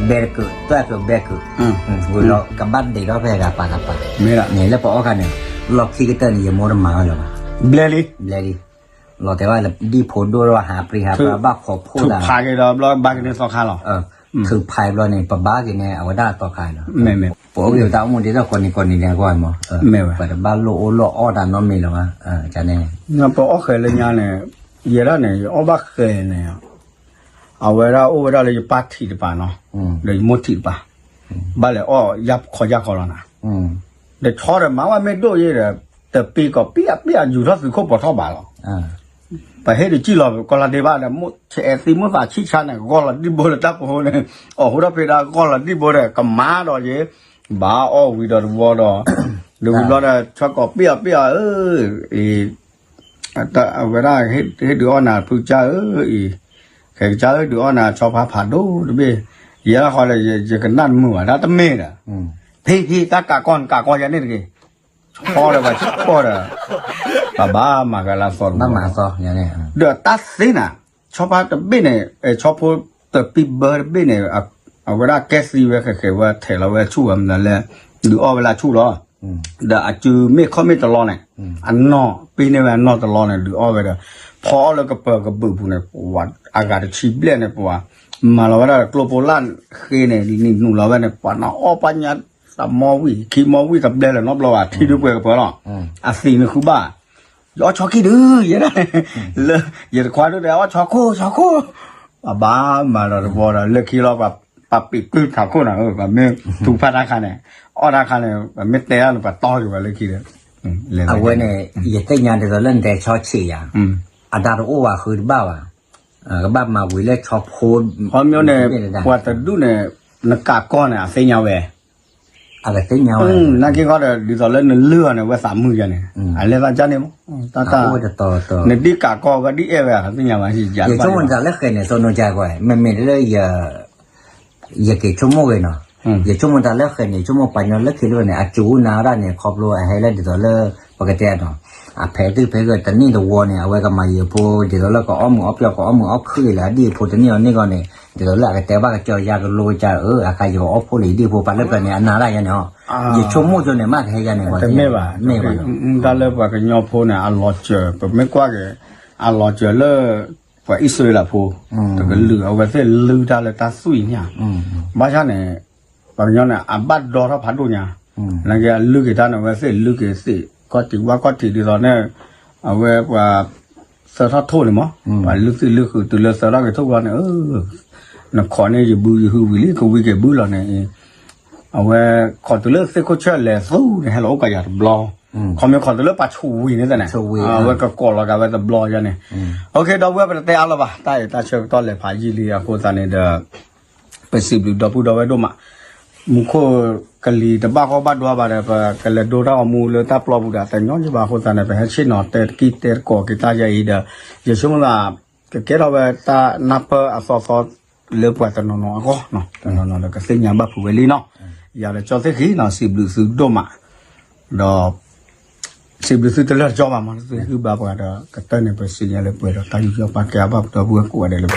ဘဲတကုး, သွဲၣ်ကုးဘဲကုး, ဝံၤလီၤကဘၣ်ဒံးထီၣ်ဖဲဂၤပာ်ဂၤပာ်, န့ၣ်လၢပအီၣ်ခါန့ၣ်, လီၢ်ခံကတၢၢ်န့ၣ် ယမိၢ်တမၤဝဲလၢၤဘၣ်, ဘျဲလံ, ဘျဲလံ, လီၤတဲာ်ဘၣ်လၢဒ်ဖိဒိၣ်ထီၣ်ဟးပြံဟးပြါဘၣ်ခိးဖိသး, ထုးဖးက့ၤဒီးဘျီဘါက့ၤန့ၢ်သီခါလီၤ, ထုးဖးဘျီန့ၣ် ပဘါက့ၤန့ၢ်အဝဲဒၣ်သီခါလီၤ, ပအိၣ်က့ၤပတၢ်အိၣ်မူဒ်သိးကိးနံၤကိးနံၤလဲၣ်ကွၢ်မး, ပတဘၣ်လိၣ်အိၣ်လိၣ်အီၣ်တၢ်နီတမံၤလၢၤဘၣ်, န့ၣ်, ပအီၣ်ဃဲၤလၢညါန့ၣ်, ယဲဒၣ်န့ၣ် ယအီၣ်ဘၣ်ဃဲၤန့ၣ်, အဝဲဒၣ်အိၣ်ဝဲဒၣ်လၢယပၢ်ထံးတပၤနီၤ, ဒီးယမိၢ်ထံးတပၤ, ဘၣ်လဲၤအီၣ်ယၢ်ခီယၢ်ခီလီၤနၤ, ဒီးဆီဒီးမၤဝဲမ့ၢ်ဒိၣ်ယဲဒီး, တပ့ၤကီးပံအပံအယူၤထီၣ်သုးခိၣ်ပီၤထီၣ်ဘးလီၤ, ပဟ့ၣ်တစံၣ်လီၤကီးလီၤဒံးဘၣ်ဒီး မိၢ်ဆဲးသံမိၢ်သးဆံၣ်ဆါန့ၣ် ဂီၢ်လီၤဒံးဘိလၢတၢ်ပဟိန့ၣ်, အီၣ်ဟူထီၣ်ဖဲဒၣ်ဂီၢ်လီၤဒံးဘိဒီး ကမၤဒီးယဲ, ဘၣ်အီၣ်ဝံၤဒီးတဝီဒီး, ဒီးဝံၤဘျီဒီး ဆၢကိးပ့ၢ်အီၤပ့ၢ်အီၤဧၢ, အဝဲဒၣ်ဟ့ၣ်ဒုးအီၣ်နၤဖုကစၢ်ဧၢအံၤ, ခဲကစၢ်ဧၢ ဒုးအီၣ်နၤဆီဖါဖးဒိၣ်တဘ့ၣ်, ယဲဒၣ်ဃီဒီး ယကနၣ်တမုာ်ဘၣ် တၢ်တမ့ၢ်ဒီး, ဖံဖံ တၢ်ကးကီၢ်နကးကီၢ်ယၤန့ၣ်တဂ့ၤ, ဆီဒီးပှၤဆံးကီၢ်ဒီး, ပဘၣ်မၤကလါသီတဘၣ်မၤသီ, ဒီးတၢ်သ့နၤ, ဆီဖါတဘ့ၣ်န့ၣ်, ဆီဖိတပံဘၢတဘ့ၣ်န့ၣ်, အဝဲဒၣ်ကဲသံဝဲဃဲးဃဲးဝဲထဲးလီၤဝဲဆူၣ်ဝဲမနုၤလဲၣ်, ဒုးအီၣ်ဝဲလၢဆူၣ်လီၤ, ဒီးအစုမ့ၢ်ခီၣ်မ့ၢ်တလီန့ၣ်, အနီၢ်ပ့ၤန့ၢ်ဝဲအနီၢ်တလီန့ၣ် ဒုးအီၣ်ဝဲဒီး, ဖီအီၣ်လၢကပၢၤကဘုးပူၤန့ၣ်, ပှၤအဂၤတဆံဘျဲၣ်န့ၣ် ပှၤမၤလီၤဝဲဒၣ်ကျိဖိလၢ်ဃ့န့ၣ် နံၤနုာ်လီၤဝဲန့ၣ် ပှၤနီၢ်အီၣ်ပှၤညါ, တမီဝံၤ ခံမီဝံၤတဘျဲၣ်လၢၤနီတဘျီဘၣ် ထံဒုးပှဲၤကပၢၤလီၤ, အသံးန့ၣ်ဃုဘၣ် ယအီၣ်ဆီခံဒုး ယဲဒၣ်, လၢယတခွါဒုးဒီး အီၣ်ဆီခိၣ် ဆီခိၣ်, ပဘၣ်မၤဒီးတဘီဒီး လၢခံလီၤ, ပပံးကုၢ်ထးခိၣ်နၤ, ပမ့ၢ်ထူဖးတၢ်ခါန့ၣ်, အီၣ်တၢ်ခါန့ၣ် ပမ့ၢ်တဲအီၤန့ၣ် ပတီၢ်က့ၤဝဲလၢခံဒီး, အဝဲန့ၣ် ယသ့ၣ်ညါဒ်သိးလၢနတဲဆီဆံးယၤ, အတၢ်တအိၣ်ဘၣ်ဃုတဘၣ်ဘၣ်, ကဘၣ်မၤဝံၤလၢဆီဖိ, ခီပညီန့ၣ်, ပှၤတဒူၣ်န့ၣ်, နကးကီၢ်န့ၣ် အသ့ၣ်ညါဝဲ အကသ့ၣ်ညါဝဲ, နာ်က့ခီဒီး ဒ်သိးလၢနလုၢ်အီၤန့ၣ် အဝဲသးမုာ်ယၤန့ၣ်, အလဲၤသးကၢ်န့ၣ်မး, တၢ်တၢ်, နဒ်ကးကီၢ်ဝဲဒ်အဲၣ်ဝဲ အသ့ၣ်ညါဝဲ, ယဆိကမိၣ်တၢ်လၢဃဲးန့ၣ် သိနူကဲကွဲး မ့မ့ၢ်လၢ ယက့ၤဆိကမိၣ်ဂ့ၤနီၤ, ယဆိကမိၣ်တၢ်လၢဃဲးန့ၣ် ယဆိကမိၣ်ပှၤကညီလၢခံလၢန့ၣ် အစူၢ်အနာ်ဒၣ်န့ၣ် ခီဖျိအဟဲလၢဒ်သိးလၢ ပကတဲနီၤ, အဖဲသုဖဲဂ့ၤတနံၣ်တဝီန့ၣ် အဝဲကမၤယံၤဖိ ဒ်သိးလၢကအီၣ်မုာ်အီၣ်ပျီ ကအီၣ်မုာ်အီၣ်ခုၣ်လၢအဒံၣ်ဖိတနံၣ်အီၤန့ၣ်ဂီၢ်န့ၣ်, ဒ်သိးလၢအကတဲဘၣ်ကစၢ်ယၤကလိကစၢ်ဧၢ အခါယကအီၣ်ဖိလၢယဒံၣ်ဖိ ပှၤလၢပျၢၤန့ၣ် အနာ်ဒၣ်ယၤန့ၣ်အီၤ, ယဆိကမိၣ်ဆိန့ၣ် မ့ၢ်ကဟဲယၤန့ၣ် တမ့ၢ်ဘၣ်, မ့ၢ်ဘၣ်, တၢ်လၢပှၤကညီဖိန့ၣ် အလီၤစၢၤ ပမ့ၢ်ကွၢ်က့ၤ အလီၤစၢၤလၢ ပှၤအံၣ်စရ့လးဖိ တကလုာ် အဝဲသ့ၣ်လုၢ်တၢ်လၢတၢ်သွံၣ်ညါ, ဘၣ်ဆၣ်န့ၣ် ပှၤကညီန့ၣ် အဘၣ်ဒီထီၣ်ဖးဒိၣ်ညါ, နာ်က့အလုၢ်က့ၤတၢ်န့ၣ် အဝဲသ့ၣ်လုၢ်က့ၤသ့ၣ် ကီၢ်ထံးဝၣ်ကီၢ်ထံးဒ်သိးန့ၣ်, အဝဲပှၤ သၢထီၣ်ထိၣ်န့ၣ်မး, ပှၤလုၢ်သံၣ်လုၢ်ဃုာ် တုၤလၢသၢထီၣ်က့ၤထိၣ်ဘျီန့ၣ်, နခိးန့ၣ်ယဘုယဟုဝံၤလံ ကဝံက့ၤဘုလီၤန့ၣ်, အဝဲ ခိးတုၤလၢသ့ၣ်ခိၣ်ဆၢၣ်လဲၤသူန့ၣ် ဟဲလီၤအိၣ်ကယၤတဘျီ, ခီမ့ၢ်ခိးတုၤလၢပှၤဆူးဝံၤန့ၣ်သ့ၣ်န့ၣ်, အဝဲကကိးလီၤက့ၤဝဲတဘျီယါန့ၣ်, ဒီပုၢ်ဝဲၢ်ပတတဲအါလၢၤဘၣ် တၢ်အဲၣ်တၢ်ဆၢကတီၢ်လဲၤဖးယံာ်လံအဃိသတးန့ၣ်ဒီး ပစံးဘျုးဒီပုၢ်ဒီဝဲၢ်ဒိၣ်မး, မူခိၣ်ကလံၤတဘၣ်ဃီဘၣ်ဒွါဘၣ်ဒီး ပကလဲၤဒိတၢ်ဂီၤမူလၢတၢ်ပျီပူၤဒီး တညီယဘၣ်အဃိသတးန့ၣ် ပဟဲဆ့ၣ်နီၤတဲတကံၢ်တဲတကိးက့ၤတၢ်ယါအံၤဒီး ယဆိကမိၣ်သး ကကဲထီၣ်ဝဲတၢ်နၢ်ပၢၢ်အသီသီ လၢပှၤတနီၤနီၤအဂီၢ်, တနီၤနီၤဒီးကသ့ၣ်ညါဘၣ်ဖုးဝဲလံနီၤ, ယၤဒီးကၠီသ့ၣ်ဃံနီၤ စံးဘျုးသုဒိၣ်မး, ဒီး စံးဘျုးသုတလၢာ်တကၠီဘၣ်မး သုဟုဘၣ်ပှၤဒီး ကတၢၢ်န့ၣ် ပစံးညါလၢပှဲၤဒီး တၢ်ယူးယီၣ်ပာ်ကဲအဘၣ်ပဒီပုၢ်ဝဲၢ်ကိးဂၤဒဲးလၢပ